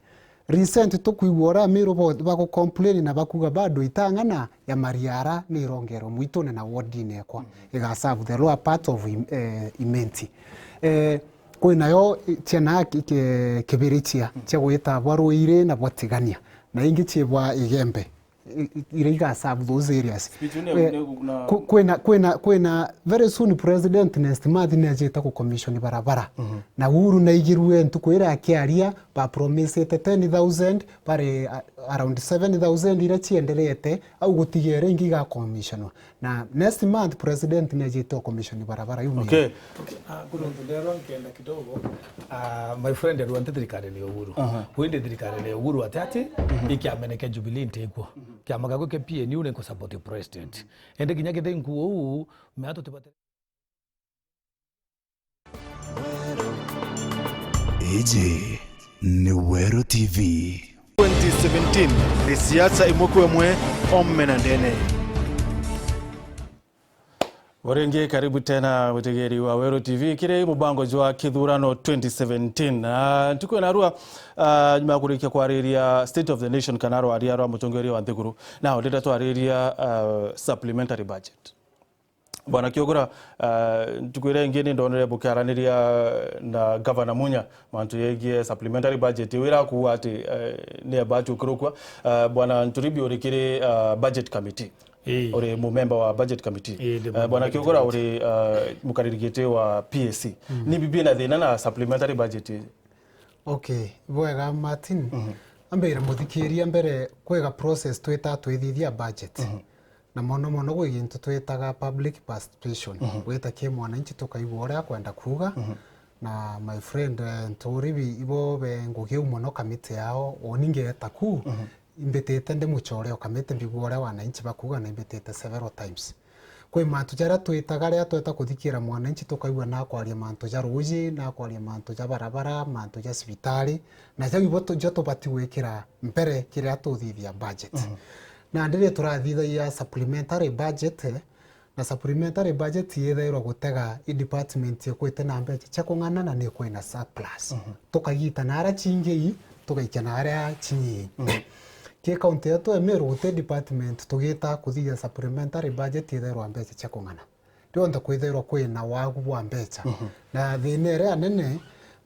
Recent tukwigua uria Meru bo-, bagu complain na bakuga bado Itang'ana ya Mariara ni irongerwa mwitune na ward-ine ekwa, mm, iga serve the lower part of Im-, eh, Imenti. Eh, kwinayo ciana ki-, ki-, kibirichia, mm, cia gwita bwa Ruiri na bwa Tigania, na ingi ci bwa Igembe. I-, i-, iria iga serve those areas. Speech ine, eh, ine na ku-, kwina, kwina, kwina very soon president next month ni ajite ku commission barabara. Mhm. Na Uhuru naigirue ntuku iria akiaria, ba promisete ten thousand, bari a-, around seven thousand iria cienderete, au gutigere ingi iga commissionwa. Na next month president ni ajite ku commission barabara yumire. Okay. Okay, ah, kuri untu nderwa nkenda kidogo, ah, my friend, erwa nti thirikari ni Uhuru. Aha. Windi thirikari ni Uhuru ati ati, mhm, ikiamene kia Jubilee ntikwo. Mhm. Kiama gakwe kia P N U ni nkusupport president. Ende kinya githinku uu, mea tutibate. Iji ni Weru T V. Twenty seventeen ni siasa imwe kwa imwe, ome na ndene. Uringi, karibu tena, mutegeri wa Weru T V, kiri mubango jwa kithurano twenty seventeen. Na ntuku ya narua, ah, nyuma ya kurikia kwariria State of the Nation kana rwaria rwa mutongeria wa nthiguru, na ndenda twariria, ah, supplementary budget. Bwana Kiugura, ah, ntuku iria ingi ni ndonere bukiaraniria na Governor Munya mantu yegie supplementary budget, wira kuuga ati, eh, ni about ukurukua. Ah, Bwana Nturibi, uri kiri, ah, budget committee. Ii. Uri mumemba wa budget committee. Ii, ndi mumemba wa budget committee. Eh, Bwana Kiugura, uri, ah, mukariri giti wa P A C. Mm. Ni bibi na thina na supplementary budget? Okay, bwega Martin. Mhm. Ambire muthikiria mbere, kwiga process twita twithithia budget. Mhm. Na mono mono gwi gintu twitaga public participation. Mhm. Gwita ki mwananchi tukaigua uria akwenda kuuga. Mhm. Na my friend, eh, Nturibi, ibo be ngugi iu mono kamiti yao, uni ngeeta ku, mhm, imbitite ndi muchore o kamiti mbigua uria wananchi bakuuga na imbitite several times. Kwi mantu jaria twitaga riria tweta kuthikira mwananchi tukaigua nakwaria mantu ja ruuji, nakwaria mantu ja barabara, mantu ja cibitari, na jau ibo tu-, jo tubati gwikira mbere kiria tuthithia budget. Mhm. Nandi ri turathithagia supplementary budget, na supplementary budget yithairwa gutega i department ikwite na mbecha cia kung'ana na ni kwina surplus. Mhm. Tukagita na aria chingi, tugaikia na aria chinyi. Mhm. Ki county yetu ya Meru guti department tugita kuthithia supplementary budget yithairwa mbecha cia kung'ana. Rionthe kwithairwa kwina wagu bwa mbecha. Mhm. Na thina iria nene,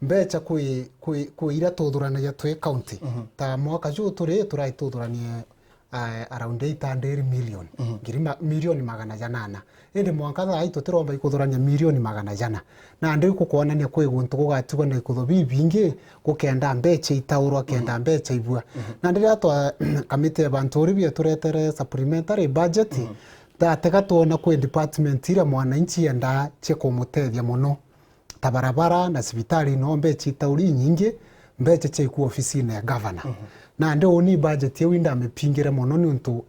mbecha kwi, kwi, kwi iria tuthuranagia twi county. Mhm. Ta mwaka juu turi, turai tuthuranie, ah, around eight hundred million. Mhm. Ngiri ma-, milioni magana janana. Indi mwanka thaa ii tutiromba ikuthurania milioni magana jana. Nandi gukwonania kwi guntu gugatigwa na ikutho bibingi, gukenda mbecha itaurwa, kenda, mhm, mbecha ibua. Mhm. Nandi riria twa, kamiti ya bantu uri bia turetere supplementary budget, mhm, ndatega twona kwi department iria mwananchi yendaa cia kumutethia mono. Ta barabara na cibitari no mbecha itauri inyingi, mbecha ciaikua ofisine ya gavana. Mhm. Nandi uni budget iu indamipingire mono niuntu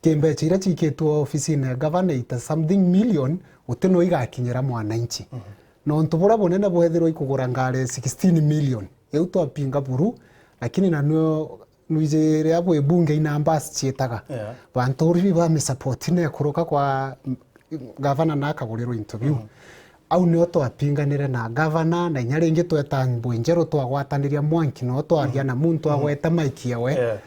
ki mbecha iria ciikitwe ofisine ya gavana ita something million, guti no igakinyira mwananchi. Mhm. Na untu buria bunene bwethirwa ikugura ngari sixteen million. Iu twapinga buru, lakini na nio nwiji riria bwi bunge inambasi ciitaga. Yeah. Bantu uri bamisupport na ikuruka kwa, mm, gavana na akagurirwa into biu. Mhm. Au nio twapinganire na gavana, na inya ringi tweta mbu injeru twagwataniria mwanki, no twaria, mhm, na muntu, mhm, agweta maiki yawe. Yeah.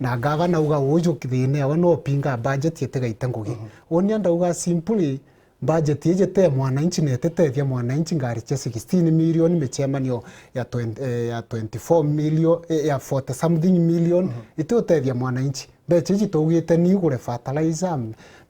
Na gavana auga uju thina yawe no pinga budget itigaite ngugi. Mhm. Uni ndauga simply, budget iji te mwananchi na ititethia mwananchi, ngari cia sixteen million, micemanio ya twenty, eh, ya twenty-four million, eh, ya forty something million, mhm, itiutethia mwananchi. Mbecha iji twaugite ni igure fertilizer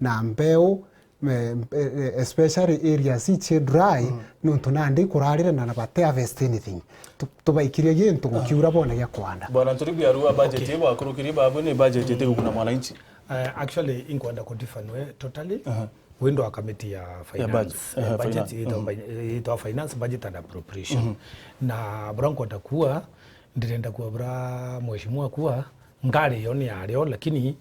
na mbeu, eh, eh, especially areas ici dry, mhm, nontu nandi ikurarire na bate harvest anything. Tu-, tubaikirie gintu gukiura, ah, bona gia kwanda. Bwana Nturibi, arua budget, okay, ibo akurukirie babu ni budget itigukuna mwananchi. Eh, actually, inkwenda ku differ nwe totally. Aha. Wendo wa committee ya finance. Budget. Eh, aha, budget finance. Itawa, mhm, fin-, itawa finance, budget and appropriation. Mhm. Na bura nkwenda kuwa, ndirenda kuwa bura mheshimiwa kuwa, ngari yo ni yario, lakini,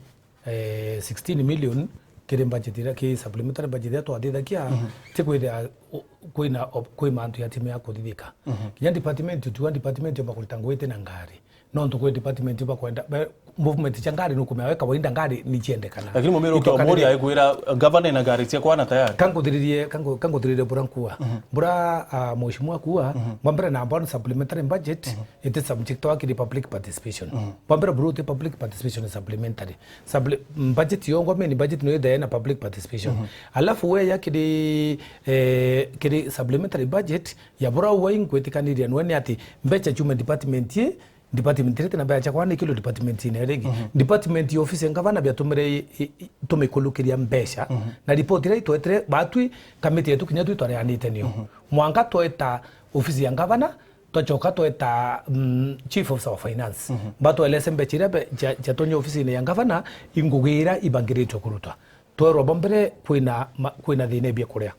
eh, sixteen million kiri budget iria, ki supplementary budget iria twathithagia, ti kwithira, u-, kwina op-, kwi mantu ya timu ya kuthithika. Kinya department, utiwa department yomba kurita ngugi iti na ngari. Nontu kwi department bakwenda, be-, movement cia ngari nukumenya we kawaida ngari ni ciendekana. Lakini mumiro ukia Omori aikwira, "Gavana ina ngari cia kwana tayari." Kanguthiririe, kangu-, kanguthiririe bura nkua. Bura, ah, mheshimiwa akua, bwa mbere namba one, supplementary budget, iti subject wa kiri public participation. Bwa mbere buru uti public participation, ni supplementary. Supple-, mm, budget yongwa, main budget no ithae na public participation. Alafu we ya kiri, eh, kiri supplementary budget, ya bura uwa inkwitikaniria nwe ni ati mbecha ciume department i, department iri na mbecha kwana ikilo department ine ringi. Department ya office ya ngavana biatumire i-, i-, i-, tumikulukiria mbecha. Na report iria itwetire batwi kamiti yetu kinya twi twareanite nio. Mwanka tweta office ya ngavana, twacoka tweta, mm, chief of our finance. Batwelese mbecha iria be-, cia-, ciatonye office-ine ya ngavana, ingugi iria ibangiritwe kurutwa. Twerwa bwa mbere kwina ma-, kwina thina ibia kuria.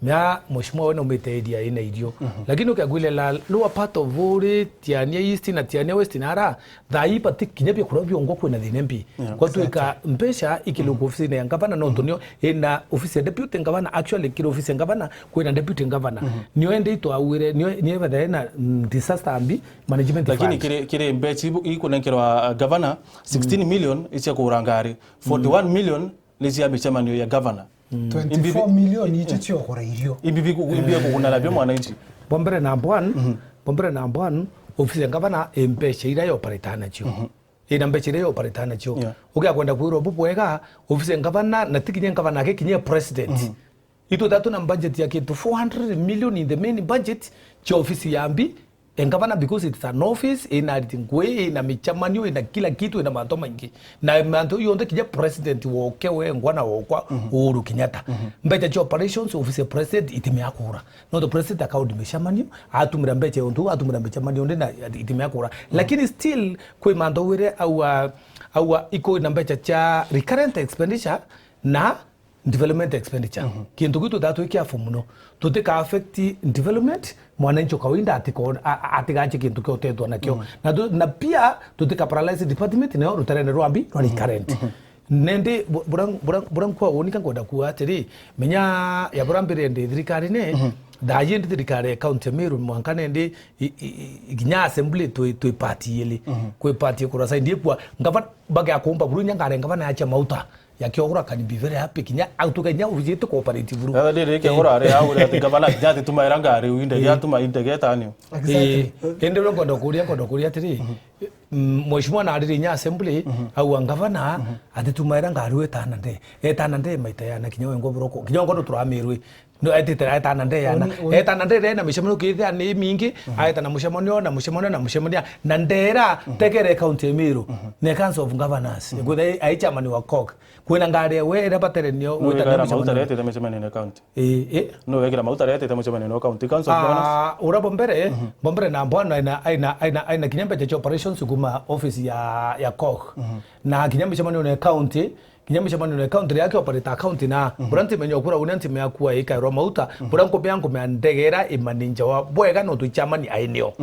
Mea mheshimiwa we naumite area ina irio. Lakini ukiagwile la lower part of Buri, Tiania East na Tiania West na ara, thaa ii bati kinya bia kuria biongwa kwina thina mbi. Gwatuika mbecha ikiluka office-ine ya ngavana, nontu nio ina office ya deputy ngavana, actually kiri office ya ngavana, kwina deputy ngavana. Nio ende itwauire, nio, nio ebethae na, mm, disaster mbi management fund. Lakini kiri, kiri mbecha ibu-, ikunenkerwa, uh, gavana, sixteen million icia kugura ngari, forty-one million ni cia micemanio ya gavana. Twenty-four million icio ciokora irio. Imbi biku-, imbi bia kuguna nabio mwananchi. Bwa mbere namba one, bwa mbere namba one, ofisi ya ngavana i mbecha iria yopereta nacio. Ina mbecha iria yopereta nacio. Yeah. Ugia kwenda kwirwa bu bwega, ofisi ya ngavana, na ti kinya ngavana ake, kinya president. Itu tatu na budget ya kintu four hundred million in the main budget cia ofisi ya mbi, e ngavana, because it's an office, ina ariti ngui, ina micemanio, ina kila kitu, ina mantu maingi. Na mantu yonthe kinya president woke wengwa na wokwa Uhuru Kenyatta. Mbecha cia operations, office ya president, itimea kura. No the president akaudi micemanio, atumira mbecha yontu, atumira micemanio ndi na itimea kura. Lakini still, kwi mantu wire aua, aua iko na mbecha cia recurrent expenditure na development expenditure. Kintu kiu tuthaa twi careful muno. Tutika affect development, mwananchi o kawaida atiko-, a-, a-, atigache kintu kia utetwa nakio. Na tu-, na pia tutika paralyze department nayo ruterene rwa mbi rwa recurrent. Nendi bu-, bura, bura, bura nkwa unika nkwenda kuuga atiri, menya ya bura mbere ndi thirikari ni, thaa ii ndi thirikari ya county ya Meru mwanka nendi i-, i-, i-, kinya assembly twi, twi party ili. Kwi party ikura side ikwa, ngava bagia kumba buru nya ngare ngavana yacha mauta. Yakiogora can be very happy, kinya autuka kinya ujite cooperative ru. Aba ndiri kiogora ari aure ati gavana kinya ati tumaira ngari uinde ya tuma indege tanio. Exactly. Eh, ende ro nkondo kuria, nkondo kuria atiri, mm, mheshimiwa na ariri nya assembly, au ngavana, ati tumaira ngari we tana nde. E tana nde maita ya na kinya wengo buroko. Kinya ngondo turamirwe. No, etite, etana nde yana. Etana nde na micemanio kithia ni mingi, aeta na mucemanio, na mucemanio, na mucemanio, na ndera, tegere county ya Meru, ne Council of Governors. Nguthe ai chairman wa coke. Kwina ngari we ira batere nio, no, weta wekira mauta retete micemanio ne county. Eh, eh. No, wekira mauta retete micemanio ne county, Council of Governors. Ah, ura bombere, bombere na mbona aina, aina, aina, aina kinya mbecha cha operations kuma office ya, ya coke. Na kinya micemanio ne county, kinya micemanio ne county riria aki operate account na, bura ntimenya okura uria ntimenya kuwa ikairwa mauta, bura nkumea nkumea ndegera imaninja wa bwega nontu ichamani ainio.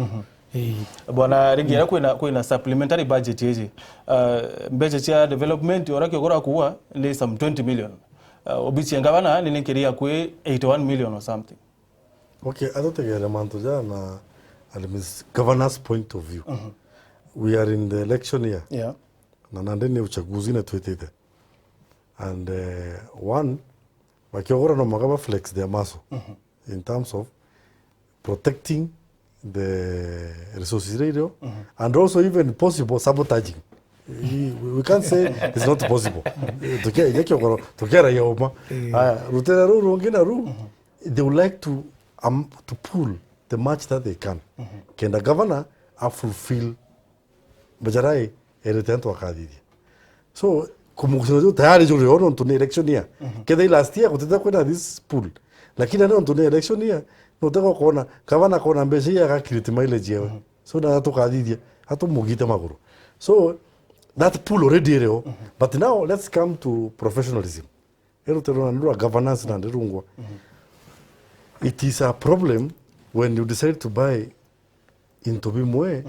Ii. Bwana, ringi era kwina, kwina supplementary budget iji. Uh, mbecha cia development, ora kiogora kuwa ni some twenty million. Uh, obisi ya ngavana ni ninkiria kwi eighty-one million or something. Okay, atutegere mantu jana, at least governor's point of view. We are in the election year. Yeah. Na nandi ni uchaguzi na twitite. And, uh, one, bakiogora no mwanka ba flex their muscle in terms of protecting the resources iria irio, and also even possible sabotaging. We, we can't say it's not possible. Tukia, inya kiogoro, tukiara yoma. Aya, rutere ruru rungi na ru, they would like to, um, to pull the much that they can. Kenda governor a fulfill Bajarai erite antu akathithia. So, kumugucana juu tayari juri o nontu ni election year. Kethira last year gutite kwina this pool. Lakini nontu ni election year, no utega kuona, gavana akona mbecha iria aga create mileage yewe. So, na tukathithia, atumugite maguru. So, that pool already iri o. But now, let's come to professionalism. Erutero na nirwa governance na ndirungwa. It is a problem when you decide to buy into bimwe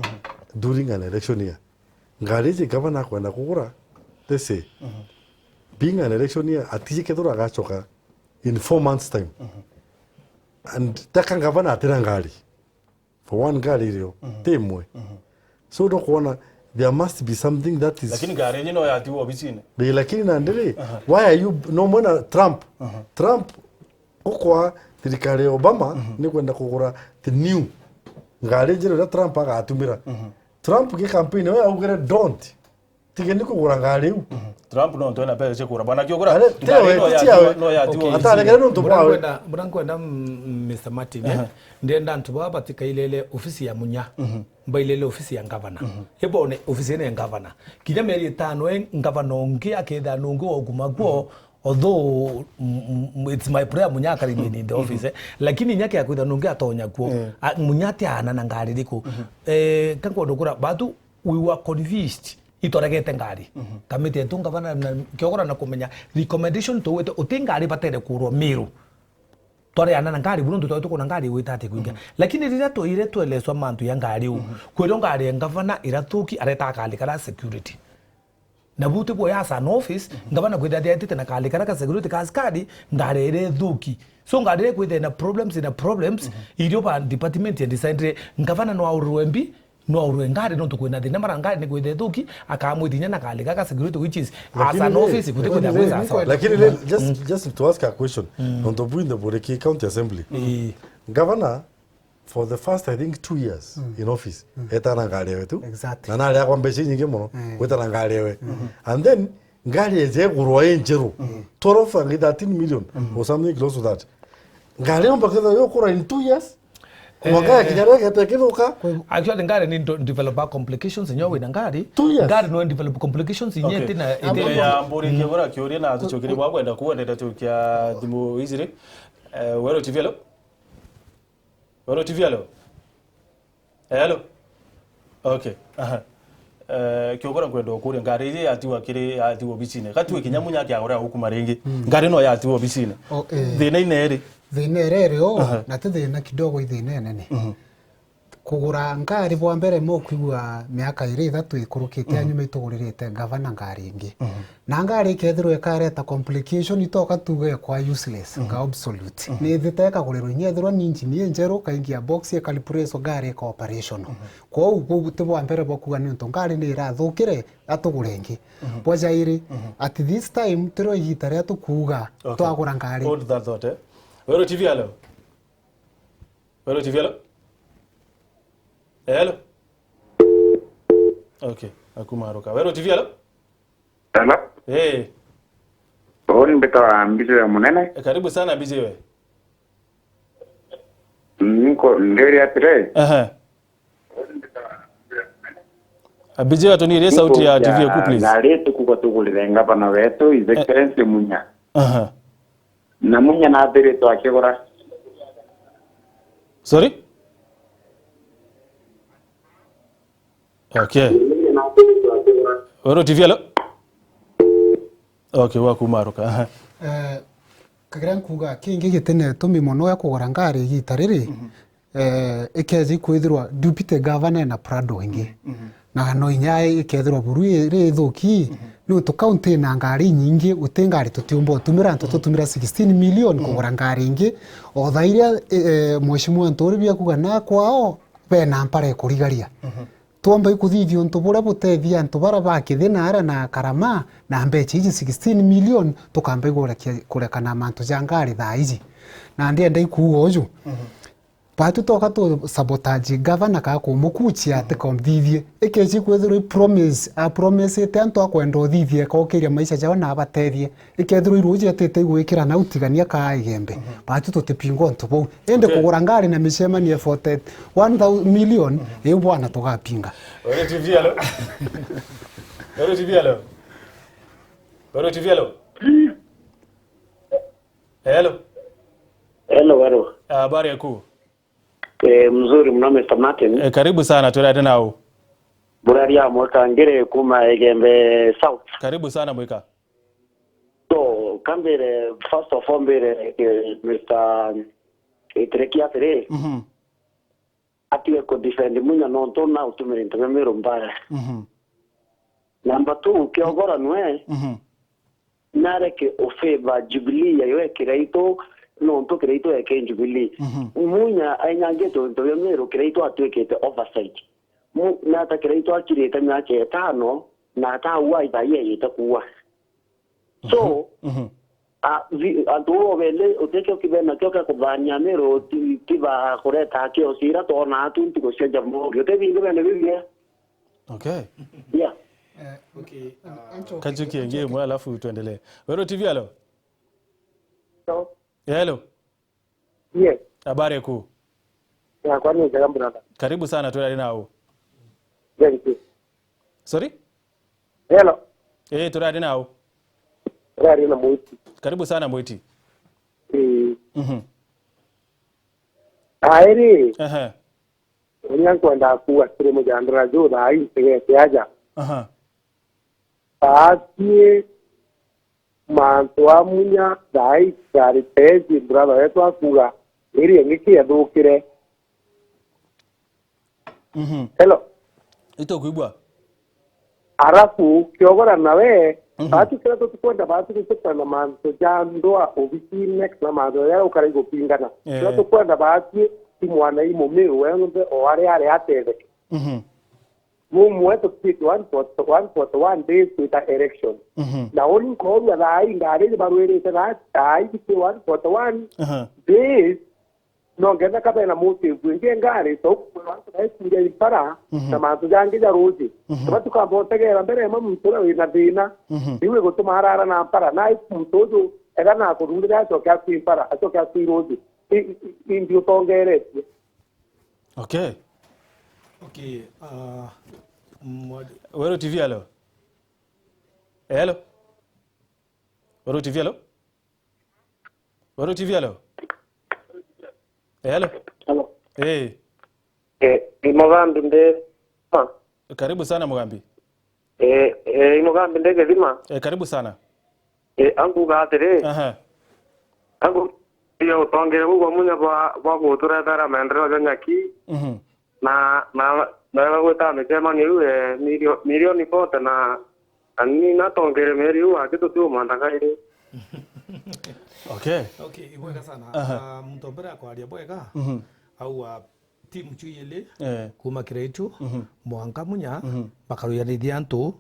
during an election year. Ngari iji gavana akwenda kugura, let's say, being an election year, atiji kethira agacoka in four months time. And taka ngavana atina ngari. For one ngari irio, ti imwe. So, no kuona, there must be something that is. Lakini ngari yenyewe no yatiwa obisine. Ri, lakini na ndiri, why are you, no mwena Trump? Trump, ukwa thirikari ya Obama, ni kwenda kugura the new ngari njeru iria Trump agatumira. Trump ki campaign we augire, "Don't." Tigeni kugura ngari iu. Trump no ntwena mbeca cia kugura. Bwana Kiogora, ngari no yatiwa, no yatiwa. Okay. Ataregere nontu bwawe. Mbura nkwenda, mbura nkwenda, mm, Mister Martin, eh? Aha. Ndenda antu baba batikailele ofisi ya Munya. Mbailele ofisi ya ngavana. Ibone ofisi ene ya ngavana. Kinya mieri itano, eh, ngavana ungi akethira nungi wa ukuma kuo, although, mm, mm, it's my prayer Munya akari in the office, eh? Lakini inya kia kwithira nungi atonya kuo. Eh. A, Munya atiana na ngari riku. Eh, kankwenda kura, batu, we were convinced. Itwaregete ngari. Kamiti yetu ngavana na Kiogora na kumenya recommendation tuwite uti ngari batere kurwa Miru. Twareana na ngari, buru ntu twari tukona ngari igwita ati kwinga. Lakini riria twaire tweleswa mantu ya ngari u, kwirwo ngari ya ngavana irathuki, areta akali kara security. Na buti bwo ya San office, ngavana kwithira athiatite na kali kara ka security ka askari, ngari ire thuki. So ngari ire kwithira na problems, na problems, irio ba department ya design, ngavana no aurwe mbi, no aurwe ngari, nontu kwina thina mara ngari ni kwitha ithuki, akamwitinya na kali gaka security, which is as an office, guti kwitha gwisa sawa. Lakini le, just, just to ask a question, nontu bwinthe buri ki county assembly. Ii. Governor, for the first, I think, two years in office, etana ngari ewe tu. Exactly. Na nari akwa mbeca inyingi muno, gwetana ngari ewe. And then, ngari eje igurwa i njeru. Twelve, thirteen million or something close to that. Ngari yomba ketha yokura in two years. Mwaka ya kinya reke tekithuka. Actually, ngari ni ndo-, developer complications nyo wina ngari. Two years. Ngari no develop complications inye tina. Mbere ya mburikie bora kiuria na tuchokire bwa kwenda kuendete tukia thimu iziri. Eh, Wero T V, hello? Wero T V, hello? Eh, hello? Okay. Aha. Eh, Kiogora nkwenda ukuria, ngari iji yatiwa kiri, yatiwa obisine. Gatue kinya Munya kiagora ukuma ringi. Ngari no yatiwa obisine. Thina ine iri. Thina iri iri o, na ti thina kidogo, i thina inene. Kugura ngari bwa mbere, mo kwigua miaka iri ithatu ikurukite, anyuma ituguririte ngavana ngari ingi. Na ngari ikethirwa ikareta complication, itoka tuge kwa useless, ka obsolete. Ni ithite ikagurirwa inya ethirwa ni engine injeru, kaingia box, ikaripureswa, ngari ika operational. Kwou, buu ti bwa mbere bwa kuuga ni untu ngari ni irathukire, atugure ingi. Bwa jairi, at this time, tirio igita ria tukuuga twagura ngari. Hold that thought, eh? Wero T V, hello? Wero T V, hello? Hello? Okay, akumaruka. Wero T V, hello? Hello? Eh. Uni mbitawa Mbijiwe Munene. Eh, karibu sana, Mbijiwe. Niko ndiri atiri. Aha. Mbijiwe, tunirie sauti ya T V yaku, please. Ngari tukuga tugurire ngavana wetu, His Excellency Munya. Aha. Na Munya nathiritwe akigura. Sorry? Okay. Wero T V, hello? Okay, wakumaruka. Aha. Eh, kagira nkuga, kingi gitine tumi mono ya kugura ngari igita riri, eh, ikeja ikwithirwa Deputy Governor na Prado ingi. Na no inya ikethirwa buru iri ithuki, ni untu county ina ngari inyingi, guti ngari tutiumba utumira, antu tutumira sixteen million kugura ngari ingi. O thaa iria, eh, eh, Mheshimiwa Nturi bia kuga na kwao, bena mpara ikurigaria. Twomba ikuthithia untu buria butethia antu bara ba Kithina aria na Karama na mbecha iji sixteen million, tukamba igurekia-, kurekana mantu ja ngari thaa iji. Na ndienda ikuuga uju. Batu toka tu sabotage gavana ka kumukuchia atikomthithie. Ikeji kwithirwa i promise, a promisete antu akwenda uthithia, ekokiria maisha jao na abatethie. Ikethirwa iruji atite igwikira na utigania ka Igembe. Batu tutipinga untu buu. Indi kugura ngari na micemanio ya forty, one thousand million, iu bwana tugapinga. Wero T V, hello? Wero T V, hello? Wero T V, hello? Hello? Hello, Wero. Habari yaku? Eh, mzuri mno, Mister Martin. Eh, karibu sana, twirane nau. Buraria mweka ngire kuma Igembe South. Karibu sana mweka. So, kambire, first of all, mbire, eh, Mister Itireki atiri, atige ku defend Munya nontu na utumire into bia Miru mbaya. Number two, Kiogora nwe, nareke ufavor Jubilee yayo e Kiraitu, nontu Kiraitu eke Jubilee. Mhm. Munya ainyangite untu bia Meru, Kiraitu atwikite oversight. Mu-, nata Kiraitu akirite miaka itano, na ataua ithaia yite kuua. So, Mhm. Mhm. a, vi-, antu bo beli, utikio kibena kio kia kuthania Meru, ti, ti ba kureta kio cira twona tu ntuku cia Jaramogi. Uti bingi bene bibie. Okay. Yeah. Eh, okay, ah, Kajuki ingi imwe, alafu tuendelee. Weru T V, hello? Hello? Hello? Yes. Habari kuu? Yakwa ni njega, brother. Karibu sana, turari nau. Thank you. Sorry? Hello? Eh, turari nau. Turari na Mwiti. Karibu sana, Mwiti. Eh. Mhm. Airi. Ehe. Uria nkwenda kuuga kiri mujandara juu thaa ii ntegete aja. Aha. Baatwi mantu a munya thaa ii tari tezi brother wetu akuuga iri ingi kiethukire. Mhm. Hello. Itukwigua. Arafu, kiogora nawe, Mhm. baatwi kiria tutikwenda baatwi gutukana na mantu ja ndwaa obisine kana mantu jaria ukara igupingana. Eh. Kiria tukwenda baatwi ti mwana i Mumiru wenthe o aria ari atetheke. Mhm. Bumwe tutwite one forty, one forty-one days twita election. Mhm. Na uni nkoorua thaa ii ngari ibarwirite thaa, thaa ii ti one forty-one Aha. days, no ngenda ka bena motive ingi ngari, to kwirwa antu baikuria impara, Mhm. na mantu jangi ja ruuji. Mhm. Tiba tukamba utegeera mbere ya muntu uria wina thina, Mhm. niu igutuma arara na mpara. Na muntu uju ega na akuthurire acoke akui impara, acoke akui ruuji. I, i, i, indi utongeretie. Okay. Okay, ah, mwa- Weru T V, hello? Hello? Weru T V, hello? Weru T V, hello? Hello? Hello. Eh. Eh, i Mugambi ndi ma. Karibu sana, Mugambi. Eh, eh, i Mugambi ndi Githima. Eh, karibu sana. Eh, anguga atiri. Aha. Angu-, ya utongere buu bwa munya bwa, bwa guturethera maendeleo ja nyaki. Mhm. Na, na, na gwita micemanio iu, eh, milio-, milioni forty na, na ni natongere mieri iu aki tutiumantha kairi. Okay. Okay, ibwega sana. Aha. Ah, muntu mbere akwaria bwega, Mhm. au, ah, Timu ciu ili, eh, kuma Kiraitu, mhm, mwanka Munya, mhm, bakarujanithia antu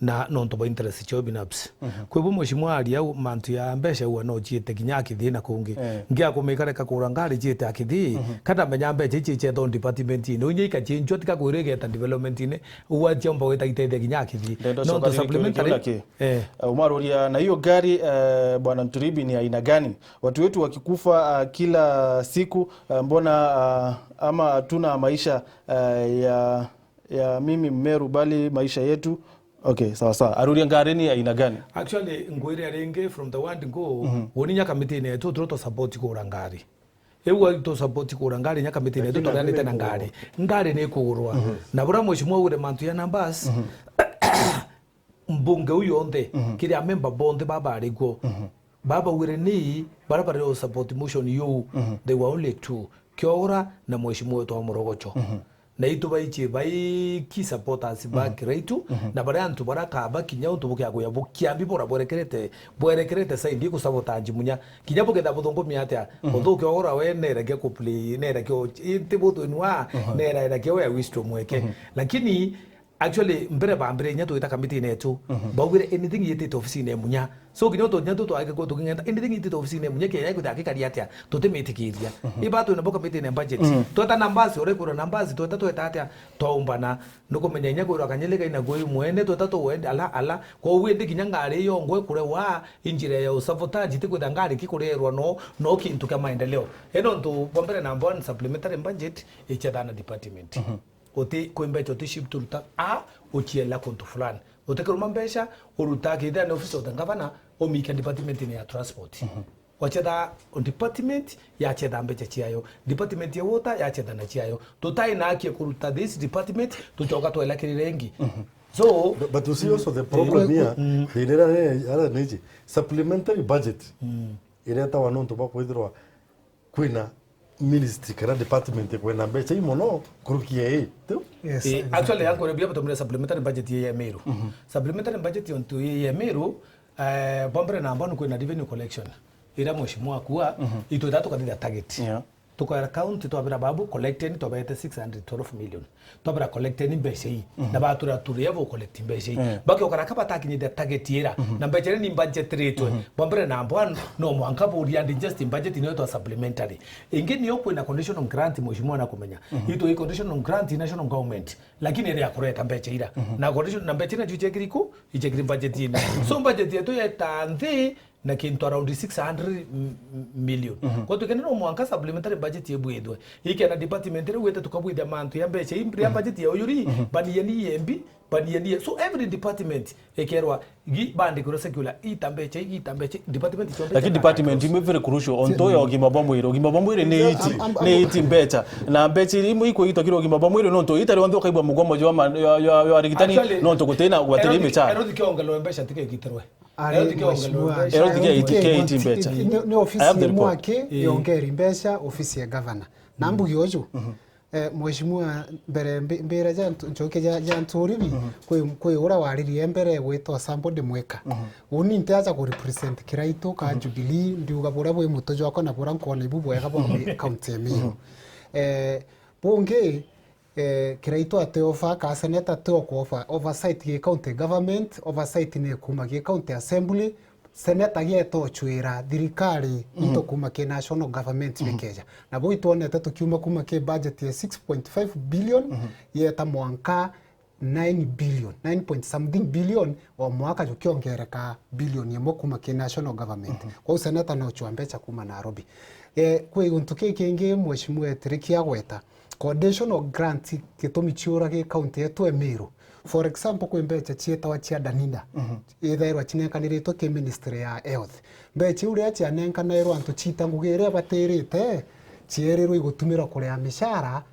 na nontu bwa interest ciao binafsi. Mhm. Kwi bu mheshimiwa aria au, mantu ya mbeca au no ciite kinya Akithi na kungi. Eh. Ngia kumika reka kugura ngari ciite Akithi, mhm, kana menya mbeca ici cietho department-ini. Unya ikacinjwa tika kwirwa igeta development-ini, ugwa ciomba gwita itethia kinya Akithi. Ndenda nontu coka riri kiuria kiu supplementary, naki? Eh. Eh, umaruria na hiyo gari, eh, Bwana Nturibi ni aina gani? Watu wetu wakikufa, ah, kila siku, ah, mbona, ah, ama hatuna maisha, ah, ya, ya mimi Mmeru, bali maisha yetu? Okay, sawa sawa. Aruria ngari ni aina gani? Actually, ngwire ringi from the word go, mhm, woni nya kamiti-ini yetu, turo tu support kugura ngari. Iu tu support kugura ngari, nya kamiti-ini yetu, lakini tureanite na ngari. Ngari ni ikugurwa. Mhm. Na buria mheshimiwa augire mantu ya numbers, mhm, mbunge u yonthe, mhm, kiri amemba bonthe baba bari kuo. Mhm. Baba wire ni bara bari o support motion yu, mhm, they were only two, Kiogora na mheshimiwa wetu wa Murogocho. Mhm. Na itu baichie bai key supporters ba, mhm, Kiraitu, mhm, na baria antu bara kaba kinya untu bukia kuya bukiambi bora bwerekerete, bwerekerete side iku sabotage Munya. Kinya buketha buthungumia atia, mhm, uthu Kiogora we nereke ku play, nereke o, inti buthu inwa, mhm, nera, nereke we wisdom weke. Mhm. Lakini actually, mbere bambire inya twita kamiti-ini yetu, mhm, baugire anything yitite ofisini ya Munya. So, kinya tu, kinya tu twaike kwa tuking'enda, anything yitite ofisini ya Munya, kinya kwita gikari atia, tutimitikiria. Mhm. Iba twina bo kamiti-ini ya budget. Mhm. Tweta numbers, urekurwa numbers, tweta tweta atia, twaumbana. Nukumenya inya kwirwa kanyeleka ina kwi mwene, tweta tu wende, ala, ala. Kwa uwe ndi kinya ngari iyo ngwe kure wa, injira ya usabotage, ti kwita ngari kikurerwa no, no kintu kia maendeleo. Eno ntu, bwa mbere number one, supplementary budget, ichethana department. Mhm. Uti, kwi mbeca uti shift uruta, a, uchiela kuntu fulani. Utikiruma mbeca, uruta kithira ni office of the governor, umika department-ini ya transport. Mhm. Wachetha department, yachetha mbeca ciayo. Department ya water, yachetha na ciayo. Tutai na haki ya kuruta this department, tucoka twela kiri rengi. Mhm. So, but, but you see also the problem here, mm, thina iria nene, ara niji, supplementary budget, mm, iretawa nontu bwa kwithirwa kwina ministry kana department ikwenda mbeca i mono nkuruki ya ii, tu? Yes, eh, exactly. Actually, yangu rebia batumire supplementary budget ya Meru. Mhm. Supplementary budget ontu ya Meru, Eh, bwa mbere na mbwa ni kwina revenue collection. Ira mheshimiwa akua, itwita tukathithia target. Yeah. Tukaira county, twabira babu, collecteni, twabaete six hundred twelve million. Twabira collecteni mbeca ii. Na batura turia bo collect mbeca ii. Yeah. Bakiokara ka batakinyithia target ira. Na mbeca iria ni budgetiritwe. Bwa mbere na mbwa no mwanka buria and just budget niyo twa supplementary. Ingi niyo kwina conditional grant mheshimiwa na kumenya. Itwe conditional grant national government. Lakini iri ya kureta mbeca ira. Na condition, na mbeca ira ju ichekiri ku, ichekiri budget ino. So budget yetu yeta nthi na kintu around six hundred million. Kwa tukene no mwanka supplementary budget yebwithwe. Ikena department iri wete tukabwithia mantu ya mbeca ii, ya budget ya uyuri, banieni yembi, banieni ye. So every department ikerwa gi bandikirwe secular, ita mbeca ii, ita mbeca ii, department cionthe. Lakini department imwe very crucial, onto ya ugima bwa mwiri. Ugima bwa mwiri ni iti, ni iti mbeca. Na mbeca imwe ikwigitwa kiri ugima bwa mwiri nontu ita rionthe ukaigua mugomo jwa ma-, jwa, jwa, jwa arigitani nontu gutina gwatiri michara. Erothi kiongelwe mbeca tikegitirwe. Ari, Erothi kiongelwe mheshimiwa, mbeca. Erothi kia iti, kia iti mbeca. Ni, ni ofisi ya mwaki yongeri mbeca, ofisi ya governor. Na mbugi uju, eh, mheshimiwa, mbere mbi-, mbira ja ntu-, njoke ja, ja nturibi, kwi, kwi ura waririe mbere gwitwa somebody mweka. Uni ntiaja ku represent Kiraitu ka Jubilee, ndiuga buria bwi mutu jwakwa na buria nkwona ibu bwega bwa mwi-, county ya Meru. Eh, bungi, Eh, Kiraitu ati offer, ka seneta ati okwa offer, oversight gi county government, oversight ni kuma gi county assembly, seneta gieta ochwira thirikari into kuma ki national government bikeja. Na bo itwonete tukiuma kuma ki budget ya six point five billion, yeta mwanka nine billion, nine point something billion, o mwaka jukiongereka billion imwe kuma ki national government. Kwou seneta no chwa mbecha kuma Nairobi. Eh, kwi guntu ki kingi mheshimiwa etirikia gweta, conditional grant gitumi ciura gi county yetu ya Meru. For example, kwi mbecha cietawa cia Danida, ithairwa cinenkaniritwe ki ministry ya health. Mbecha iu riria cianenkanairwa antu ciita ngugi iria ibatirite, cierirwe igutumirwa kuria micara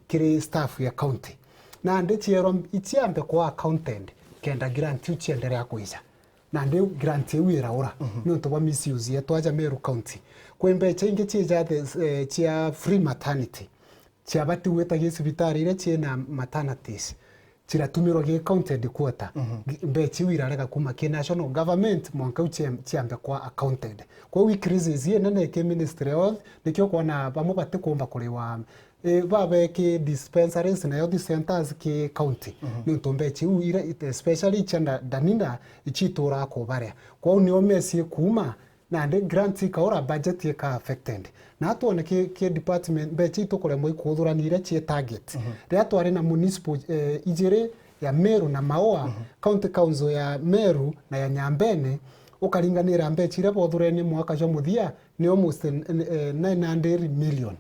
kiri staff ya county. Nandi cierwa iciambe kwa accounted, kenda grant iu cienderea kwija. Nandi grant iu iraura, niuntu bwa misuse yetu aja Meru County. Kwi mbecha ingi ciija the, eh, cia free maternity. Ciabati gwita gi cibitari iria ciina maternities, ciratumirwa gi county headquarter. Gi-, mbecha iu irarega kuma ki national government, mwanka iu cia-, ciambe kwa accounted. Kwou i crisis inene ki ministry of health, nikio kwona bamwe batikumba kuriwa, eh, babe ki dispensaries na health centers ki county. Niuntu mbecha iu ira, especially cia nda-, Danida, icituraa kubaria. Kwou nio mesi ikuma, nandi grant ikaura, budget ika affected. Na twone ki, ki department, mbecha itukuremwa ikuthurania iria cii target. Riria twari na municipal, eh, ijiri ya Meru na Maua, County Council ya Meru na ya Nyambene, ukaringanira mbecha iria bothurenie mwaka jwa muthia, ni almost, eh, nine hundred million.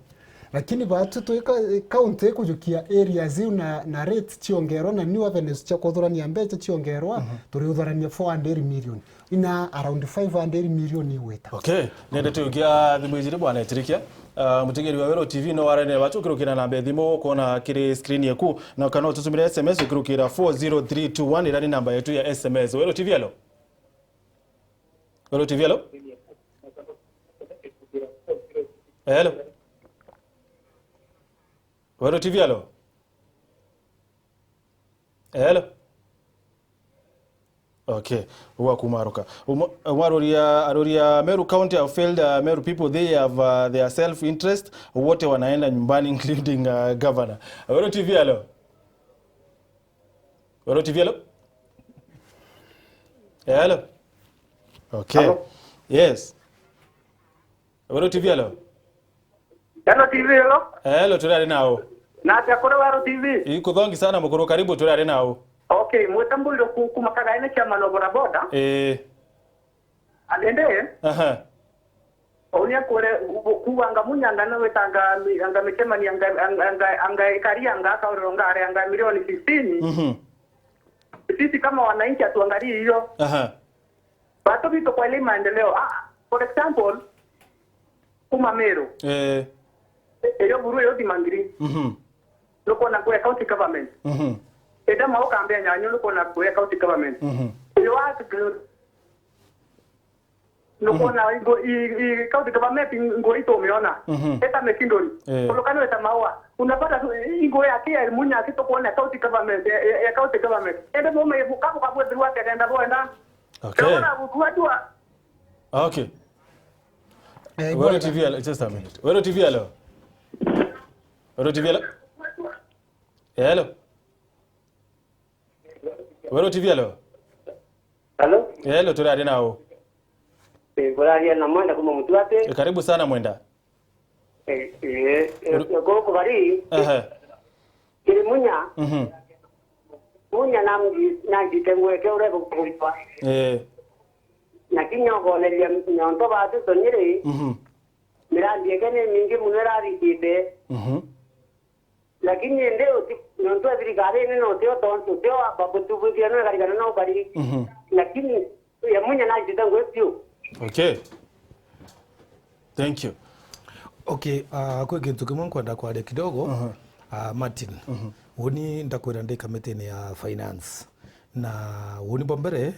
Lakini batu twika, county ikujukia areas iu na, na rate ciongerwa na new avenues cia kuthurania mbecha ciongerwa, turiuthurania four hundred million. Ina around five hundred million igwita. Okay. Nende tugia thimu ijiri bwana Etirikia. Ah, mutegeri wa Wero T V no warane bachu ukirukira namba ya thimu ukona kiri screen yeku, na kana ututumire S M S ukirukira four zero three two one, ira ni namba yetu ya S M S. Wero T V, hello? Wero T V, hello? Hello? Wero T V, hello? Hello? Okay, uga kumaruka. Umo-, umaruria, aruria, Meru County have failed, uh, Meru people, they have, uh, their self interest, wote wanaenda nyumbani, including, uh, governor. Wero T V, hello? Wero T V, hello? Hello? Okay. Hello? Yes. Wero T V, hello? Hello, T V, hello? Eh, hello, turi ari nao. Na atia kuri Wero T V? Ikuthongi sana mukuru, karibu, turi ari nao. Okay, mwita mbuliro ku-, kuma Kagaene chairman wa bodaboda. Eh. Alende. Aha. Unia kure ku-, kuwa anga munya anga na wetanga mi-, anga michemani anga, anga, anga, anga ikari anga kauriro ngare anga milioni fifteen. Mhm. Sisi kama wananchi atuangalie hiyo. Aha. Batu bitu kwa ile maendeleo. Ah, for example, kuma Meru. Eh. Eyo buru eyo thima ngiri. Mhm. Nukona kwe county government. Mhm. Enda mauka mbea nyanyo nukona kwe county government. Mhm. Eyo wa nukona ingo i, i county government ingo itumiona. Mhm. Eta mekindoni. Eh. Kulukana eta maua. Unapata tu, ingo ya kia munya kitu kuona county government, ya, ya, ya county government. Ende mume bukabu kabwe thirwa kenda bwenda. Okay. Ndona gukua dua. Okay. Eh, Weru bwana. T V, hello. Just a minute. Weru T V, hello. Weru T V, hello. Hello. Weru T V, hello. Hello? Hello, turaria nau. Eh, buraria na Mwenda kuma Mutuati. Eh, karibu sana, Mwenda. Eh, eh, eh, Uru- guku bari. Ehe. Kiri Munya. Mhm. Munya namji-, nanjite ngweke uria gukugitwa. Eh. Na kinya ukoneria nyonto batu tonyiri. Mhm. Mirandi eke ni mingi muno irarikite. Mhm. Lakini indi uti-, nontu ya thirikari ino notio tontu, utio wa, wa kutubuthia no ikarigana no ukari. Mhm. Lakini ya Munya najite ngwe piu. Okay. Thank you. Okay, ah, kwi kintu kimwe nkwenda kwaria kidogo, Mhm. ah, Martin. Mhm. Uni ndakwira ndi kamitini ya finance. Na uni bwa mbere,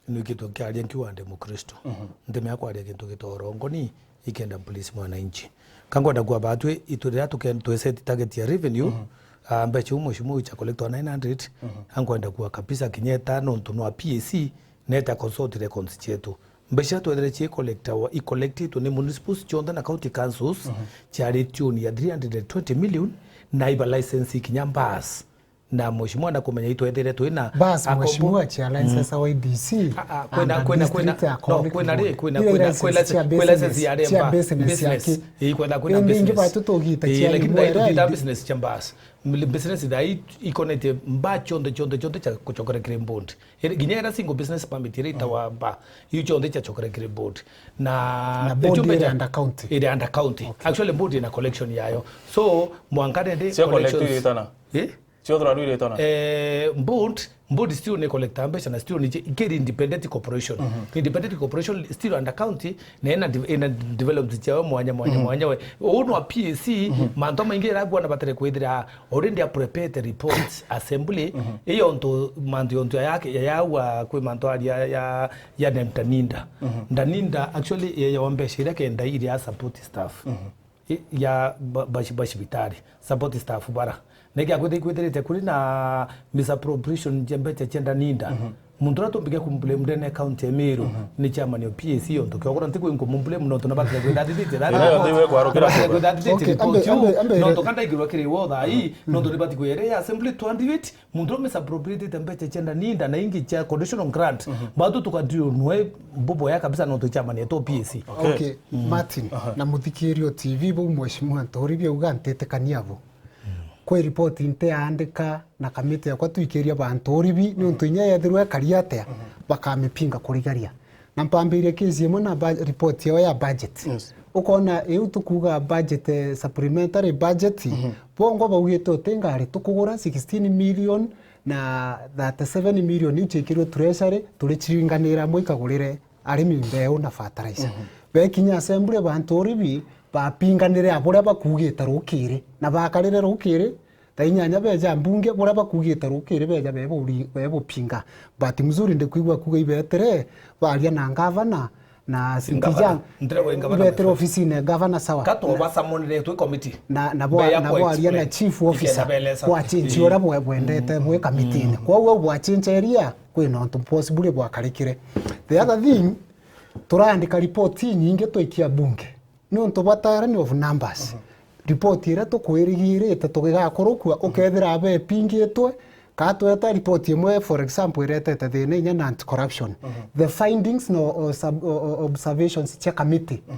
Ni gitwe nkiaria nkiuga ndi Mukristo. Mhm. Ntimea kwaria gintu gitoorongoni ikenda please mwananchi. Ka nkwenda kuuga batwi, itu riria tuke-, twe set target ya revenue, Mhm. ah, mbeca iu mheshimiwa icha collect nine hundred, Mhm. ka nkwenda kuuga kabisa kinya eta nontu nwa P A C, neta consult records cietu. Mbeca twethire cie collectawa, i collectitwe ni municipals cionthe na county councils, Mhm. ciari tune ya three hundred and twenty million, na iba license kinya bus. Na mheshimiwa na kumenya itwethire twina Bas, akombo. Mheshimiwa, chia license Mm. Y D C, Ah, ah, kwina, and kwina, kwina, district no, account kwina ri, board. Kwina, Ile kwina, license kwina, chia kwina license business, ya chia remba. Business ya Business. Ki-, Ii, kwenda kwina indi ingi business. Batu tugita Ii, chia lakini imwe naitu twita red. Business cha bas. Mli-, business tha i-, ikonete mba chonde, chonde, chonde cha kuchokera kiri board. Iri, ginya era single business permit iri itawa Mm. mba. Iu chonde cha chokera kiri board. Na Na board ichu iri mbecha under county. Iri under county. Okay. Actually, board ina collection yayo. So, mwanka nende Sio collections. Collective itana. Eh? Cio thura rwire tona. Eh, board, board still ni collector mbeca na still ni kiri independent corporation. Mhm. Independent corporation still under county, na ina de-, ina development ciao mwanya, mwanya, Mhm. mwanya we. Uu nwa P A C, Mhm. mantu maingi iragua na batare kwithira already a prepared reports assembly. Mhm. Iyo ntu mantu yontu ya yake, ya yaua kwi mantu aria ya, ya, ya Ndanida. Mhm. Ndanida actually ye ya mbeca iria kenda iria support staff. Mhm. I-, ya ba-, baci-, bacibitari, support staff bara. Niki akwithirite kuri na misappropriation cia mbeca cia Ndanida. Mhm. Muntu uria tumbike kumblame ndene county ya Meru Mhm. ni chairman o P A C ontu kiogora ntiku nkumblame nontu na batire kwithathithite that Ira report. Yonthe iwe kwarukira Batire kuga. Kwithathithite Okay, report ambe, yu, ambe, ambe, nontu kandaigirwa kiri wo thaa ii, Mhm. nontu ni bati kwire ya assembly to hand it, Muntu uria misappropriatite mbeca cia Ndanida na ingi cia conditional grant, Mhm. batu tukadrio nwe mbubo ya kabisa nontu chairman yetu P A C. Okay. Okay, Mm. Martin, Aha. na muthikirio T V bau mheshimiwa Ntori biauga ntitikania bo. Mm. Kwi report ntiandika na kamiti yakwa twikiria bantu uribi, ni untu inya yethirwe ekari atia, Mhm. bakamipinga kurigaria. Na mpambirie case imwe na ba-, report yao ya budget. Yes. Ukona iu tukuuga budget, eh, supplementary budget, Mhm. bongwa baugite uti ngari tukugura sixteen million na thirty-seven million iu ciikirwe treasury, turichiringanira amwe ikagurire arimi mbeu na fertilizer. Mhm. Bekinya assembly bantu uribi bapinganire a buria bakuugite rukiri, na bakarire rukiri, Thaa inyanya beja mbunge, buria bakuugite rukiri beja beburi-, bebupinga. Bahati mzuri ndikwigua kuuga ibetire, baria na ngavana, na City Ngavana. Jang-, Ndira we ngavana, ibetire my friend. Ofisine ngavana, sawa. Ka twobasamonire twi committee. Na, na bo-, Beya na ku boaria na explain. Chief Officer. Ikenda beleza. Kwa change Mm. uria bwe-, bwendete Mm. bwi committee-ini. Mm. Kwou au bwa change area, kwina untu possibly bwakarikire. The other thing, turaandika report inyingi twikia bunge. Niuntu bwa tyranny of numbers. Mhm. Report iria tukwirigirite tugigakurukua, Mhm. ukethira bepingitwe, ka tweta report imwe, for example, iretete thina inya na anti-corruption. Mhm. The findings no, o sub-, o, o, observations cia committee. Mhm.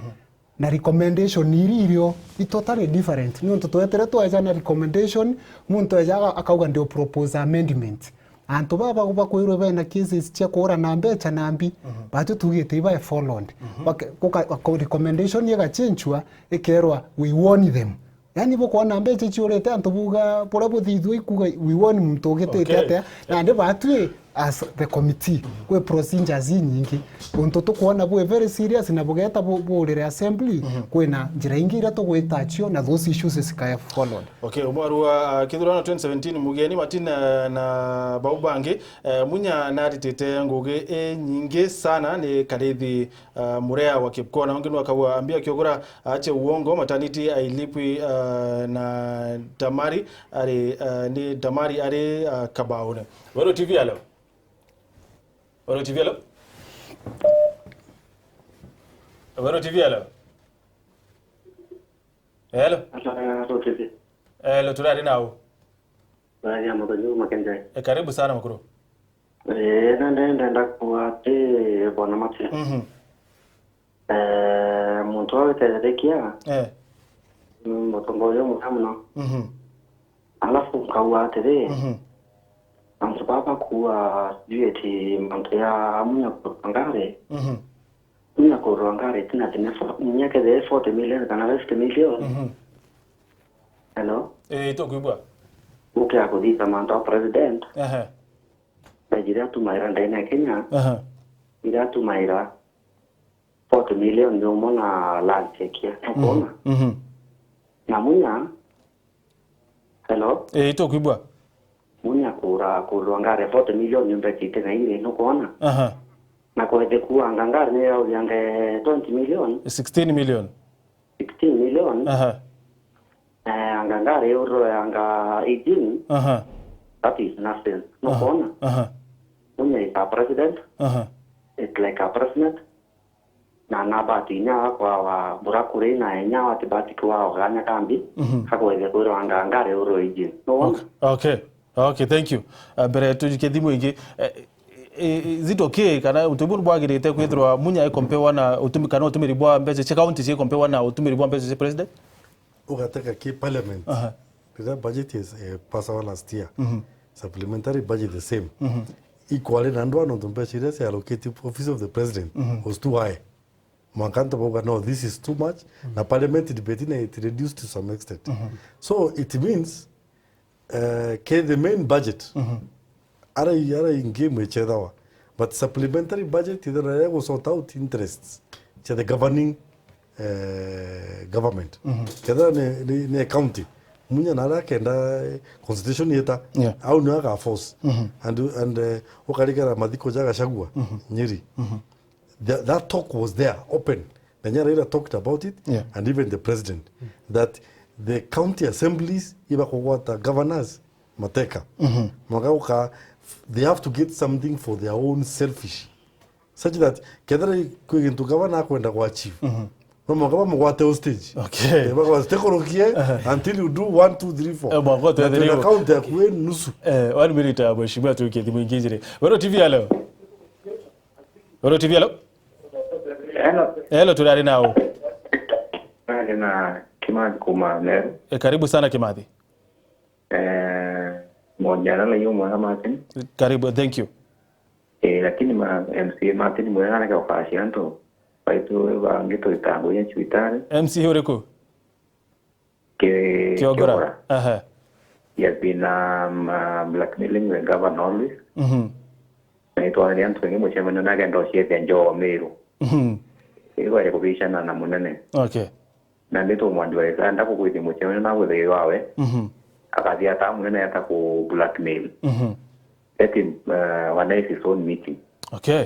Na recommendation iria irio, i totally different. Niuntu twetire tweja na recommendation, muntu eja aga-, akauga ndio propose amendment. Antu baba bakwirwe bena cases cia kuurana mbecha na mbi, Mhm. batu tugite ibae followed. Mhm. Bake-, guka-, ko-, recommendation igachenchwa, ikerwa, "We warn them." Yani, bukwona mbecha ciurite, antu buga, buria buthithua ikuga, "We warn muntu ugitite Okay. atia." Nandi batwi as the committee, Mhm. kwi procedures inyingi. Untu tukwona bwi very serious na bugeta bu-, buurire assembly, Mhm. kwina njira ingi iria tugwita cio na those issues zikae followed. Okay, umwe arua, uh, kithurano twenty seventeen, Mugeni Martin, uh, na bau bangi, uh, Munya naritite ngugi inyingi sana ni Karithi, uh, Murea wa Kipkona. Ungi nwakagwa ambia kiogora ache uongo, maternity ailipwi, uh, na Tamari ari, uh, ni Tamari ari, uh, Kabaune. Weru T V, hello. Weru T V, hello? Weru T V, hello? Hello? Hello, T V. Hello, turari nau? Turaria muthenya juu Makenjai. E, karibu sana mukuru. Eh, na ndenda, ndenda kuuga ati, Bwana Mati. Mhm. Eh, muntu uria witetherikia, eh, ni mutongoria umwe muno. Mhm. Alafu nkauga atiri, mhm, antu baba kuuga sijui eti mantu ya Munya kurwa ngari. Mhm. Munya kurwa ngari, tina thina fo-, Munya kethire forty million kana fifty million. Mhm. Hello? Eh, tukwigua. Ukia kuthitha mantu a president. Ehe. Mbeca iria atumaira ndene ya Kenya, aha, iria atumaira forty million ni umwe na lunch ekia, nukwona? Mhm, mhm. Na Munya, hello? Eh, tukwigua. Munya kura, kurwa ngari forty million ni mbeca iti na iri, nukwona? Aha. Na kwete kuanga ngari ni yauriange twenty million. Sixteen million. Sixteen million. Aha. Eh, anga ngari urwe anga eighteen. Aha. That is nothing. Aha. Nukwona? Aha. Munya is a president. Aha. It's like a president. Na nabati inya wakwa wa burakuri na inya wa tibati kwa oganya kambi. Mhm. Hakwete kwirwa anga ngari urwe eighteen. Nukwona? Okay. Okay. Okay, thank you. Uh, mbere tujukie thimu ingi, eh, eh, is it okay kana utumiri bwagirite kwithirwa Munya ikompewa na utumi-, kana utumiri bwa mbeca cia county cia ikompewa na utumiri bwa mbeca cia president? Ugateka ki parliament. Aha. Riria budget is, eh, passed last year. Mhm. Supplementary budget the same. Mhm. Equally na ndwa nontu mbeca iria cia allocated office of the president, mhm, was too high. Mwanka antu bauga, "No, this is too much," na parliament debate na it reduced to some extent. Mhm. So it means, eh, ke the main budget, mhm, ara i-, ara ingi mwichethawa, but supplementary budget ithera ya gu sort out interests cia the governing, eh, government. Mhm. Kethira ni, ni, ni county, Munya na aria akenda, eh, constitution yeta, yeah, au ni aga force. Mhm. And, and, eh, ukarigara mathiko ja Gachagua, mhm, Nyeri. Mhm. That, that talk was there, open. Na inya Raila talked about it, yeah, and even the president, that the county assemblies iba kugwata governors mateka. Mhm. Maka uka, they have to get something for their own selfish. Such that, kethira kwi gintu governor akwenda gwa achieve, mhm, no mwanka bamugwate hostage. Okay. Eh, bagwate kurukie, aha, until you do one, two, three, four. Eh, mwanka utwethire. Na twina county ya kue nusu. Eh, one minute, ah, mheshimiwa, tukie thimu ingi njire. Weru T V, hello? Weru T V, hello? Hello. Hello, turari nau? Ari na Kimathi kuma Meru. Eh, karibu sana, Kimathi. Eh, mujadala yu mwega, Martin. Karibu, thank you. Eh, lakini ma M C A Martin mwega anake ukacia antu. Baitu bangi twitangwo ya cibitari. M C A uriku? Ki-, Kiongora. Kiongora. Aha. He has been, um, uh, blackmailing the governor always. Mhm. Na itwaririe antu baingi mucemanio nake ndociethia njoo Meru. Mhm. Igwere kubicana na munene. Okay. Na ndi tumwandwesa nda kukwithia mucemanio na gwithia wawe. Mhm. Akathia ata munene ata ku blackmail. Mhm. Let him, uh, organize his own meeting. Okay.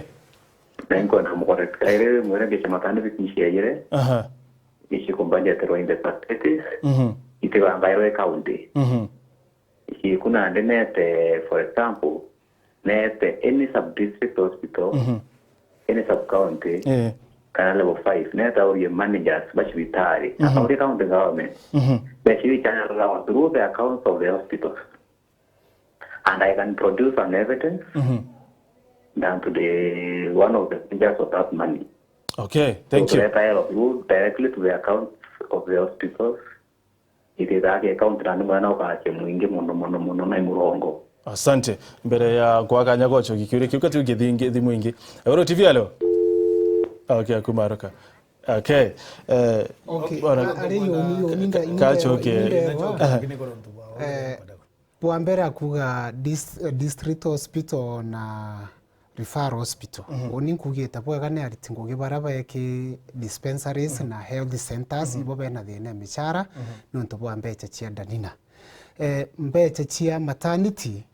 Na inkwenda mukoreka iri mwene bicha matani bikiciaire. Aha. Ici kubudgeterwa in the perspective. Mhm. Itigangairwe county. Mhm. Ici kuna ndenete, for example, nete any sub-district hospital, mhm, any sub-county, eh, kana level five, neta urie managers ba cibitari, mhm, akaurie county government, mhm, mbeca iria ichangagwa through the accounts of the hospitals. And I can produce an evidence, mhm, down to the one of the managers of that money. Okay, thank you. So, tureta through directly to the accounts of the hospitals. Itithaa ki account na ni mwana ukache mwingi muno, muno, muno, na murongo. Asante. Mbere ya kwaga kanya gocho kikiuria kiu, kati ukithi ingi, thimu ingi. Weru T V, hello? Okay, akumaruka. Okay. Eh, okay. Bwana, a-, ari yoni, yoni nda-, ka-, kachoke. Nda-, nda-, eh, bwa mbere akuga dis-, eh, district hospital na referral hospital. Mhm. Uni nkugite bwega ni ariti ngugi baria beki dispensaries, mhm, na health centers, mhm, ibo bena thina ya michara, mhm, nontu bwa mbecha cia ndanina. Eh, mbecha cia maternity,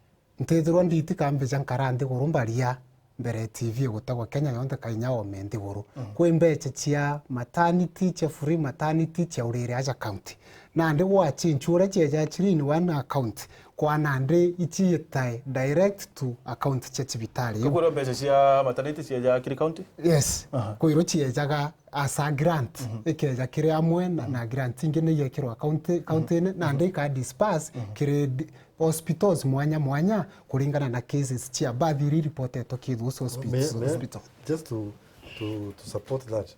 ntithirwa nditi ka mbecha nkara nthiguru mbaria mbere ya T V igutagwa Kenya yonthe kainya ome nthiguru. Mhm. Kwi mbecha cia maternity, cia free maternity, cia urire aja county. Nandi gwachinchu uria cieja chiri in one account, kwa nandi iciitae direct to account cia cibitari iu. Kukwirwa mbeca cia maternity cieja kiri county? Yes. Aha. Kwirwo ciejaga as a grant, ikeja kiri amwe na, na grant ingi ni igekirwa county, county-ini, nandi ika disperse kiri di-, hospitals mwanya mwanya kuringana na cases cia birth iria iripotetwo kithuu hospital. May, may I, hospital. Just to, to, to support that,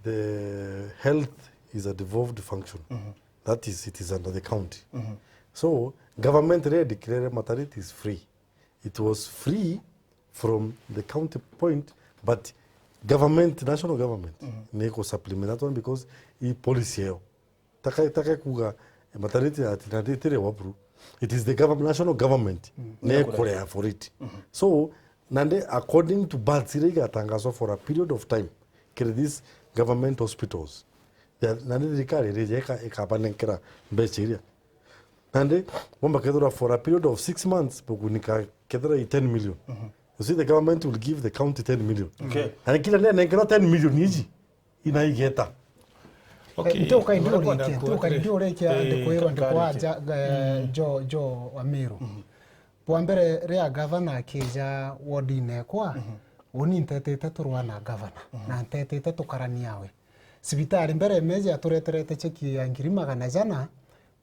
the health is a devolved function. That is, it is under the county. So, government riria declare maternity is free. It was free from the county point, but government, national government, ni iku supplement that one because i policy iyo. Taka, taka kuga, eh, maternity ati nandi itiri wa buru. It is the government, national government, ni ikurea for it. So, nandi according to budget iria igatangazwa for a period of time, kiri these government hospitals, they are, nandi thirikari irija ika-, ikabanenkera mbeca iria. Nandi, bomba kethira for a period of six months, bukunika kethira i ten million. You see, the government will give the county ten million. Okay. Na kila nene nenkerwa ten million iji, inaigeta. Okay. Eh, nti ukaindi urikia, nti ukaindi urikia, eh, ndikwirwa, ka-, ndikwaja, eh, Jo, Jo Wamiru. Bwa mbere, ria gavana akija wodine ekwa, uni ntetete turwa na gavana, na ntetete tukarania awe. Cibitari mbere meja atureterete cheki ya ngiri magana jana,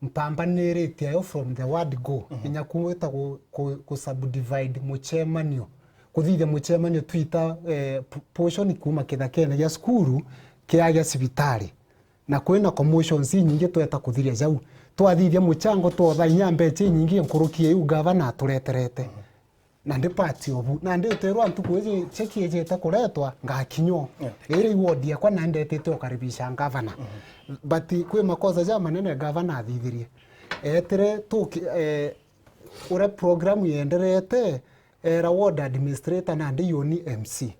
mpambaniritie ayo from the word go, inya kuita ku, ku, ku subdivide muchemanio, kuthithia muchemanio twita, eh, p-, portion kuuma kithakene gia cukuru kia, gia cibitari, na kwina commotions inyingi tweta kuthiria jau. Twathithia muchango twotha inya mbecha inyingi nkuruki iu gavana atureterete. Nandi part obu, nandi uterwa ntuku iji cheki ijite kuretwa, ngakinywo. Yeah. Iri ward yakwa na ndetite ukaribisha gavana. But kwi makosa ja manene gavana athithirie. Etire tuki, eh, uria program yenderete, era ward administrator nandi yoni M C.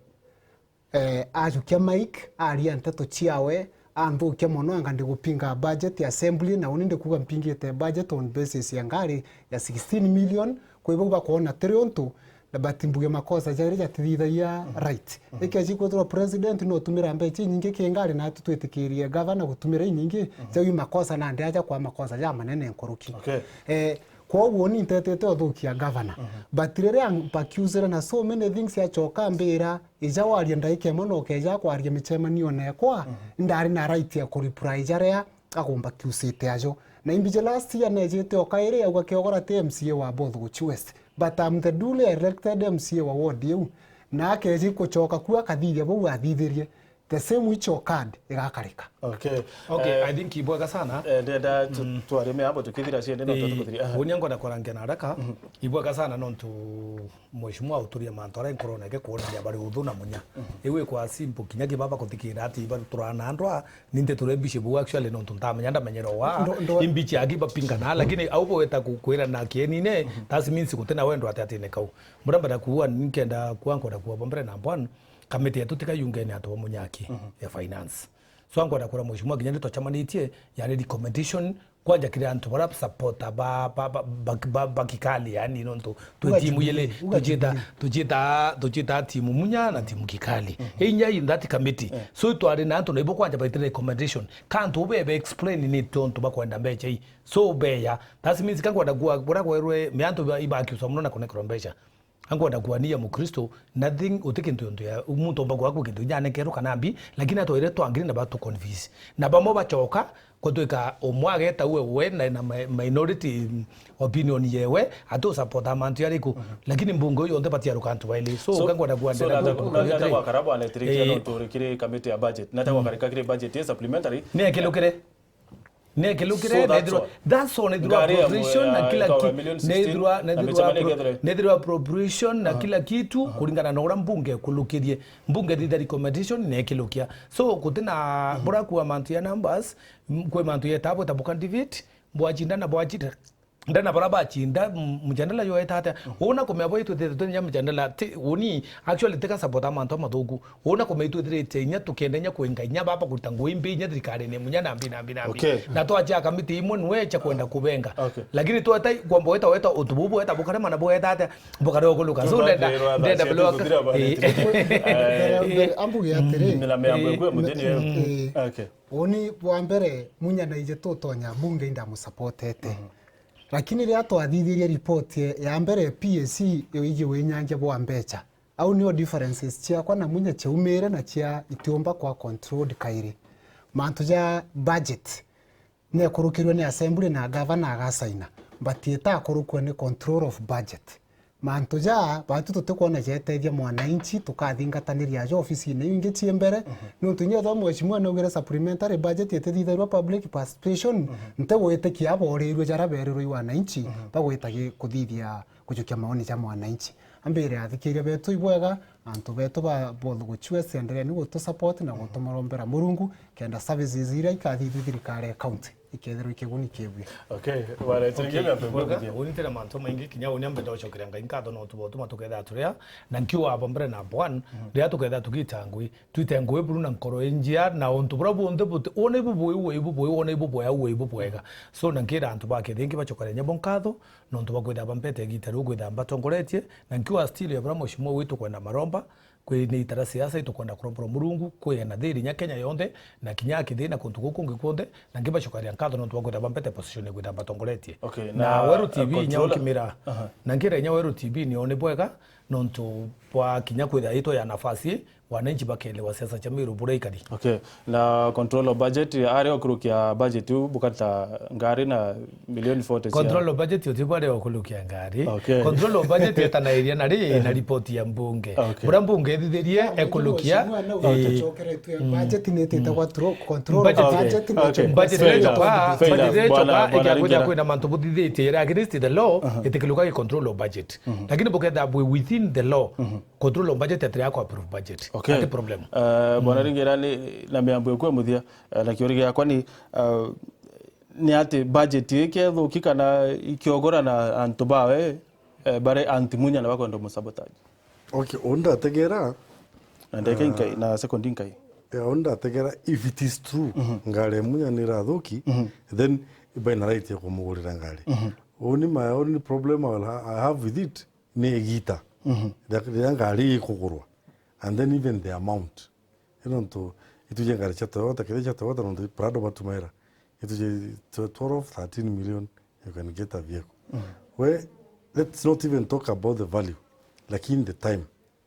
Eh, ajukia mic, aria nteto ciawe, anthukia mono, anga ndigupinga budget ya assembly, na uni ndikuga mpingite budget on basis ya ngari ya sixteen million, kwa hivyo bakwona tiri untu, na but mbuge makosa jairi jatithithagia right. Ikeji kwithirwa president no utumira mbecha inyingi ki ngari, na atu twitikirie gavana gutumira inyingi, jau i makosa nandi aja kwa makosa ja manene nkuruki. Okay. Eh, kwoguo ni ntetete uthukia gavana. But riria mpakiusire na so many things, acoka ambira, ija waria ndaika imwe na ukeja kwaria michemanio nekwa, ndari na right ya kureply jaria agomba kiusite ajo. Na imbi je last year nejite o kairi auga Kiogora ti M C A wa Both Guchi West, but I'm the duly elected M C A wa ward iu. Na akeji kuchoka ku akathithia bau athithirie. The same which occurred igakarika. Okay. Okay, eh, I think ibwega sana. Eh, ndenda tu-, twarime abo tukithira ciende no tutukuthiria. Aha. Unia ngwenda kwarangia na haraka. Ibwega sana nontu Mheshimiwa uturia mantu aria nkorone ke kuoneria bari uthu na munya. Iu ikwa simple kinya kibaba kuthikira ati iba turana andwa, ninte ture mbici bu actually nontu ntamenya ndamenyera wa. Ndo, ndo. Imbici aki bapingana, lakini au bweta ku-, kwira na kienine, that means gutina wendo ati atine kau. Muramba da kuwa, nkenda kuwa, nkwenda kuwa bombere number one, kamiti yetu tika yungene antu ba munyaki ya finance. So, nkwenda kwira Mheshimiwa kinya ni twacamanitie, yani recommendation, kwanja kiri antu bara supporter ba, ba, ba, ba, ba, ba Kikali, yani nontu twi timu yele, tujita, tujita, tujita timu munya na timu Kikali. Inya in that committee. So, twari na antu na ibo kwanja baitire recommendation. Kantu bebe explain ni tontu bakwenda mbecha ii. So, beya. That means kankwenda kuwa, bura kwerwe, me antu ba, ibakiusa muno na kunekerwa mbecha. Ankwenda kuania Mukristo, nothing, uti kintu yontu ya, muntu omba gwakwa kintu inya anekerwa kana mbi, lakini atwaire twangire na batu convince. Na bamwe bachoka, gutwika umwe ageta uwe we na, na mi-, minority opinion yewe, atu support mantu yariku. Lakini mbunge uyu yonthe batiaruka antu baili. So, so, kankwenda kuania so, nata, nata gwakara bwana tirikia nontu uri kiri committee ya budget. Nata gwakarika kiri budget ya supplementary. Ni ekilukire. Nekilukire, so that's nethirwa, all. That's all, nethirwa appropriation na kila ki-, nethirwa, nethirwa appro-, nethirwa appropriation na kila kitu, kuringana na uria mbunge ikulukirie. Mbunge thitha recommendation nekilukia. So, gutina, bura kuwa mantu ya numbers, m-, kwi mantu yetagwa tabuka divide, bwachinda na bwachinda. Ndana bara bachinda, m-, mjadala yoeta atia? Una kumea bo itwithirite twinya mjadala, ti, uni, actually, tika support amantu amathuku. Una kumea itwithirite inya tukenda inya kwinga inya baba kuruta ngui mbi inya thirikarine munya na mbi, na mbi, na mbi. Okay. Na twacha kamiti imwe nwe cha kwenda kubenga. Okay. Lakini tweta kwamba weta, weta utu bubu weta bukare mana bweta atia? Bukare okuluka. So, ndenda, ndenda, eh, ambuge atiri. Nila meambo kwe muthini. Eh. Okay. Uni bwa mbere, munya na ije tutonya bunge indamusupportete. Lakini riria twathithirie report ya mbere ya P A C igiigie winyangia bwa mbecha, au nio differences ciakwa na Munya ciaumire na cia itiumba kwa controlled kairi. Mantu ja budget nekurukirwe ni assembly na gavana agasaina, but itakurukua ni control of budget. Mantu ja batu tutikwona jetethia mwananchi, tukathingataniria ajo ofisine iu ingi cie mbere, nontu inya ethwa mheshimiwa naugire supplementary budget itithithairwa public participation, ntigwitikia aborirue jara berirwe i wananchi bagwita gi-, kuthithia kujukia maoni ja mwananchi. Ambire athikiria betu ibwega, antu betu ba both Guchwesi, endereeni gutu support na gutumarombera Murungu, kenda services iria ikathithua thirikari ya county ikethirwa ikiguni kibui. Okay, bwana, Etienne, Nginya Mbembe. Unitire mantu maingi, kinya uni ambe ndocokeria Ngai nkatho nontu bwa utuma tukethira turia, na nkiuga abo mbere na bwan, riria tukethira tugita ngui, twite ngui buru na nkoro injia, na untu buria bunthe buti, wona ibu bui, ue ibu bui, wona ibu bwea, ue ibu bwega. So, na nkira antu ba Kithingi bacokeria nyabo nkatho, nontu bwa kwithira bampete igita riu kwithira mbatongoretie, na nkiuga still ya buria mheshimiwa witu kwenda maromba, kwi ni itara siasa itukwenda kuromborwa Murungu, kwigana thiri nya Kenya yonthe, na kinya Kithingi na kuntu kuu kungi kwonthe, na ngibacokeria nkatho nontu bwa kwithira bampete position ya kwithira mbatongoretie. Okay, na, na Weru uh, T V inya controller ukimira, aha, na nkira inya Weru T V nio ni bwega, nontu bwa kinya kwithira itwa ya nafasi, wananchi bakelewa siasa cia Meru buria ikari. Okay. Na control of budget, aria okurukia budget u bukata ngari na milioni forty cia Control of budget uti baria okurukia ngari. Okay. Control of budget etanairia na ri na ripoti ya mbunge. Okay. Buria mbunge ethithirie ekurukia, mheshimiwa, no, eh, tucokeretwe, mm, budget ni itite kwa tro-, control of budget. Okay. Budget ni, okay, budget ni fair enough. Fair enough. Budget ni, bwana, icoka, bwana, ikia kwithira kwina mantu buthithitie ira against the law, aha, itikiruka i control of budget. Mhm. Lakini bukethira bwi within the law, mhm, control of budget ati ya ku approve budget. Okay. Ati problem. Eh, bwana, mm, Ringira, ni na miambo ikwe muthia, eh, na kiuria giakwa ni, eh, ni ati budget ikethuki kana ikiogora na antu bawe, eh, bare anti Munya na bakwenda mu sabotage? Okay, uu ndategera, na ndeka, ah, inkai, na second inkai. Yeah, uu ndategera, if it is true, mhm, ngari ya Munya ni irathuki, mhm, then baina right ya kumugurira ngari. Mhm. Uni my only problem I will ha-, I have with it, ni igita. Mhm. Riria, riria ngari ikugurwa. And then even the amount. Ino ntu, ituje ngari cia Toyota, kethira cia Toyota nontu Prado batumaira. Ituje tw-, twelve, thirteen million, you can get a vehicle. Mhm. We, let's not even talk about the value. Lakini the time.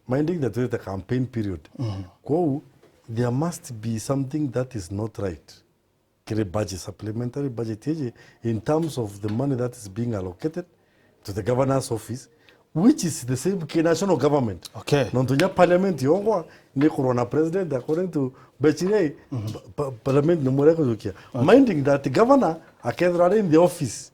Minding that it's a campaign period. Mhm. Kwou, there must be something that is not right kiri budget, supplementary budget iji, in terms of the money that is being allocated to the governor's office, which is the same ki national government. Okay. Nontu nya parliament yongwa ni kurwa na president according to Bechirei, mhm, pa-, pa-, parliament ni mwere kujukia. Okay. Minding that governor akethira ari in the office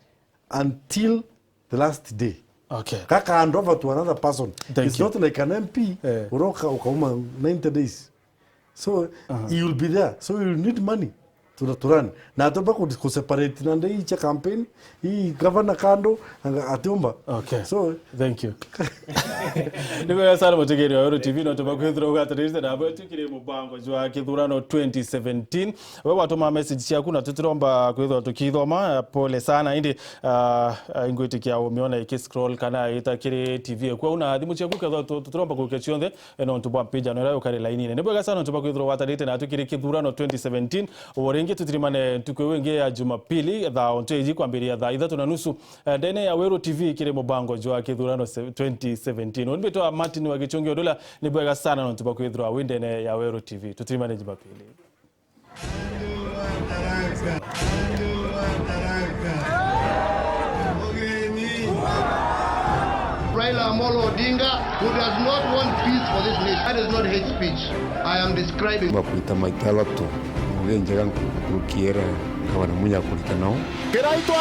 until the last day. Okay. Kaka hand over to another person. Thank you. It's not like an M P, eh, uroka ukauma ninety days. So, aha, he will be there. So, he will need money to, to run. Na atoba ku, ku separate na ndei cha campaign, hii governor kando, anga atiumba. Okay. So, thank you. Ni bwega sana mutegeri wa Weru T V, no tuba kwithira ugwatanirite na bwe tukiri mubango jwa kithurano twenty seventeen. We watuma message ciaku na tutiromba kwithirwa tukithoma, pole sana. Indi, ah, ah, ingwitikia umiona iki scroll kana ita kiri T V. Kwa una thimu ciaku kethwa tu-, tutiromba kurukia cionthe, eh, nontu bwa mpijano iria yukari lainine. Ni bwega sana nontu bwa kwithirwa watanite na tukiri kithurano twenty seventeen. Ubu ringi tutirimane ntuku iu ingi ya Jumapili, thaa ontu iji kwambiria thaa ithatu na nusu, eh, ndene ya Weru T V kiri mubango jwa kithurano se-, twenty seventeen. Uni mbitwa Martin wa Gichungi Odula, ni bwega sana nontu bwa kwithirwa wi ndene ya Weru T V. Tutirimane Jumapili. Raila Amolo Odinga, who does not want peace for this nation. That is not hate speech I am describing. Bakwita maita athatu, ngugi njega nkuruki iria gavana Munya akurita nao. Kiraitwa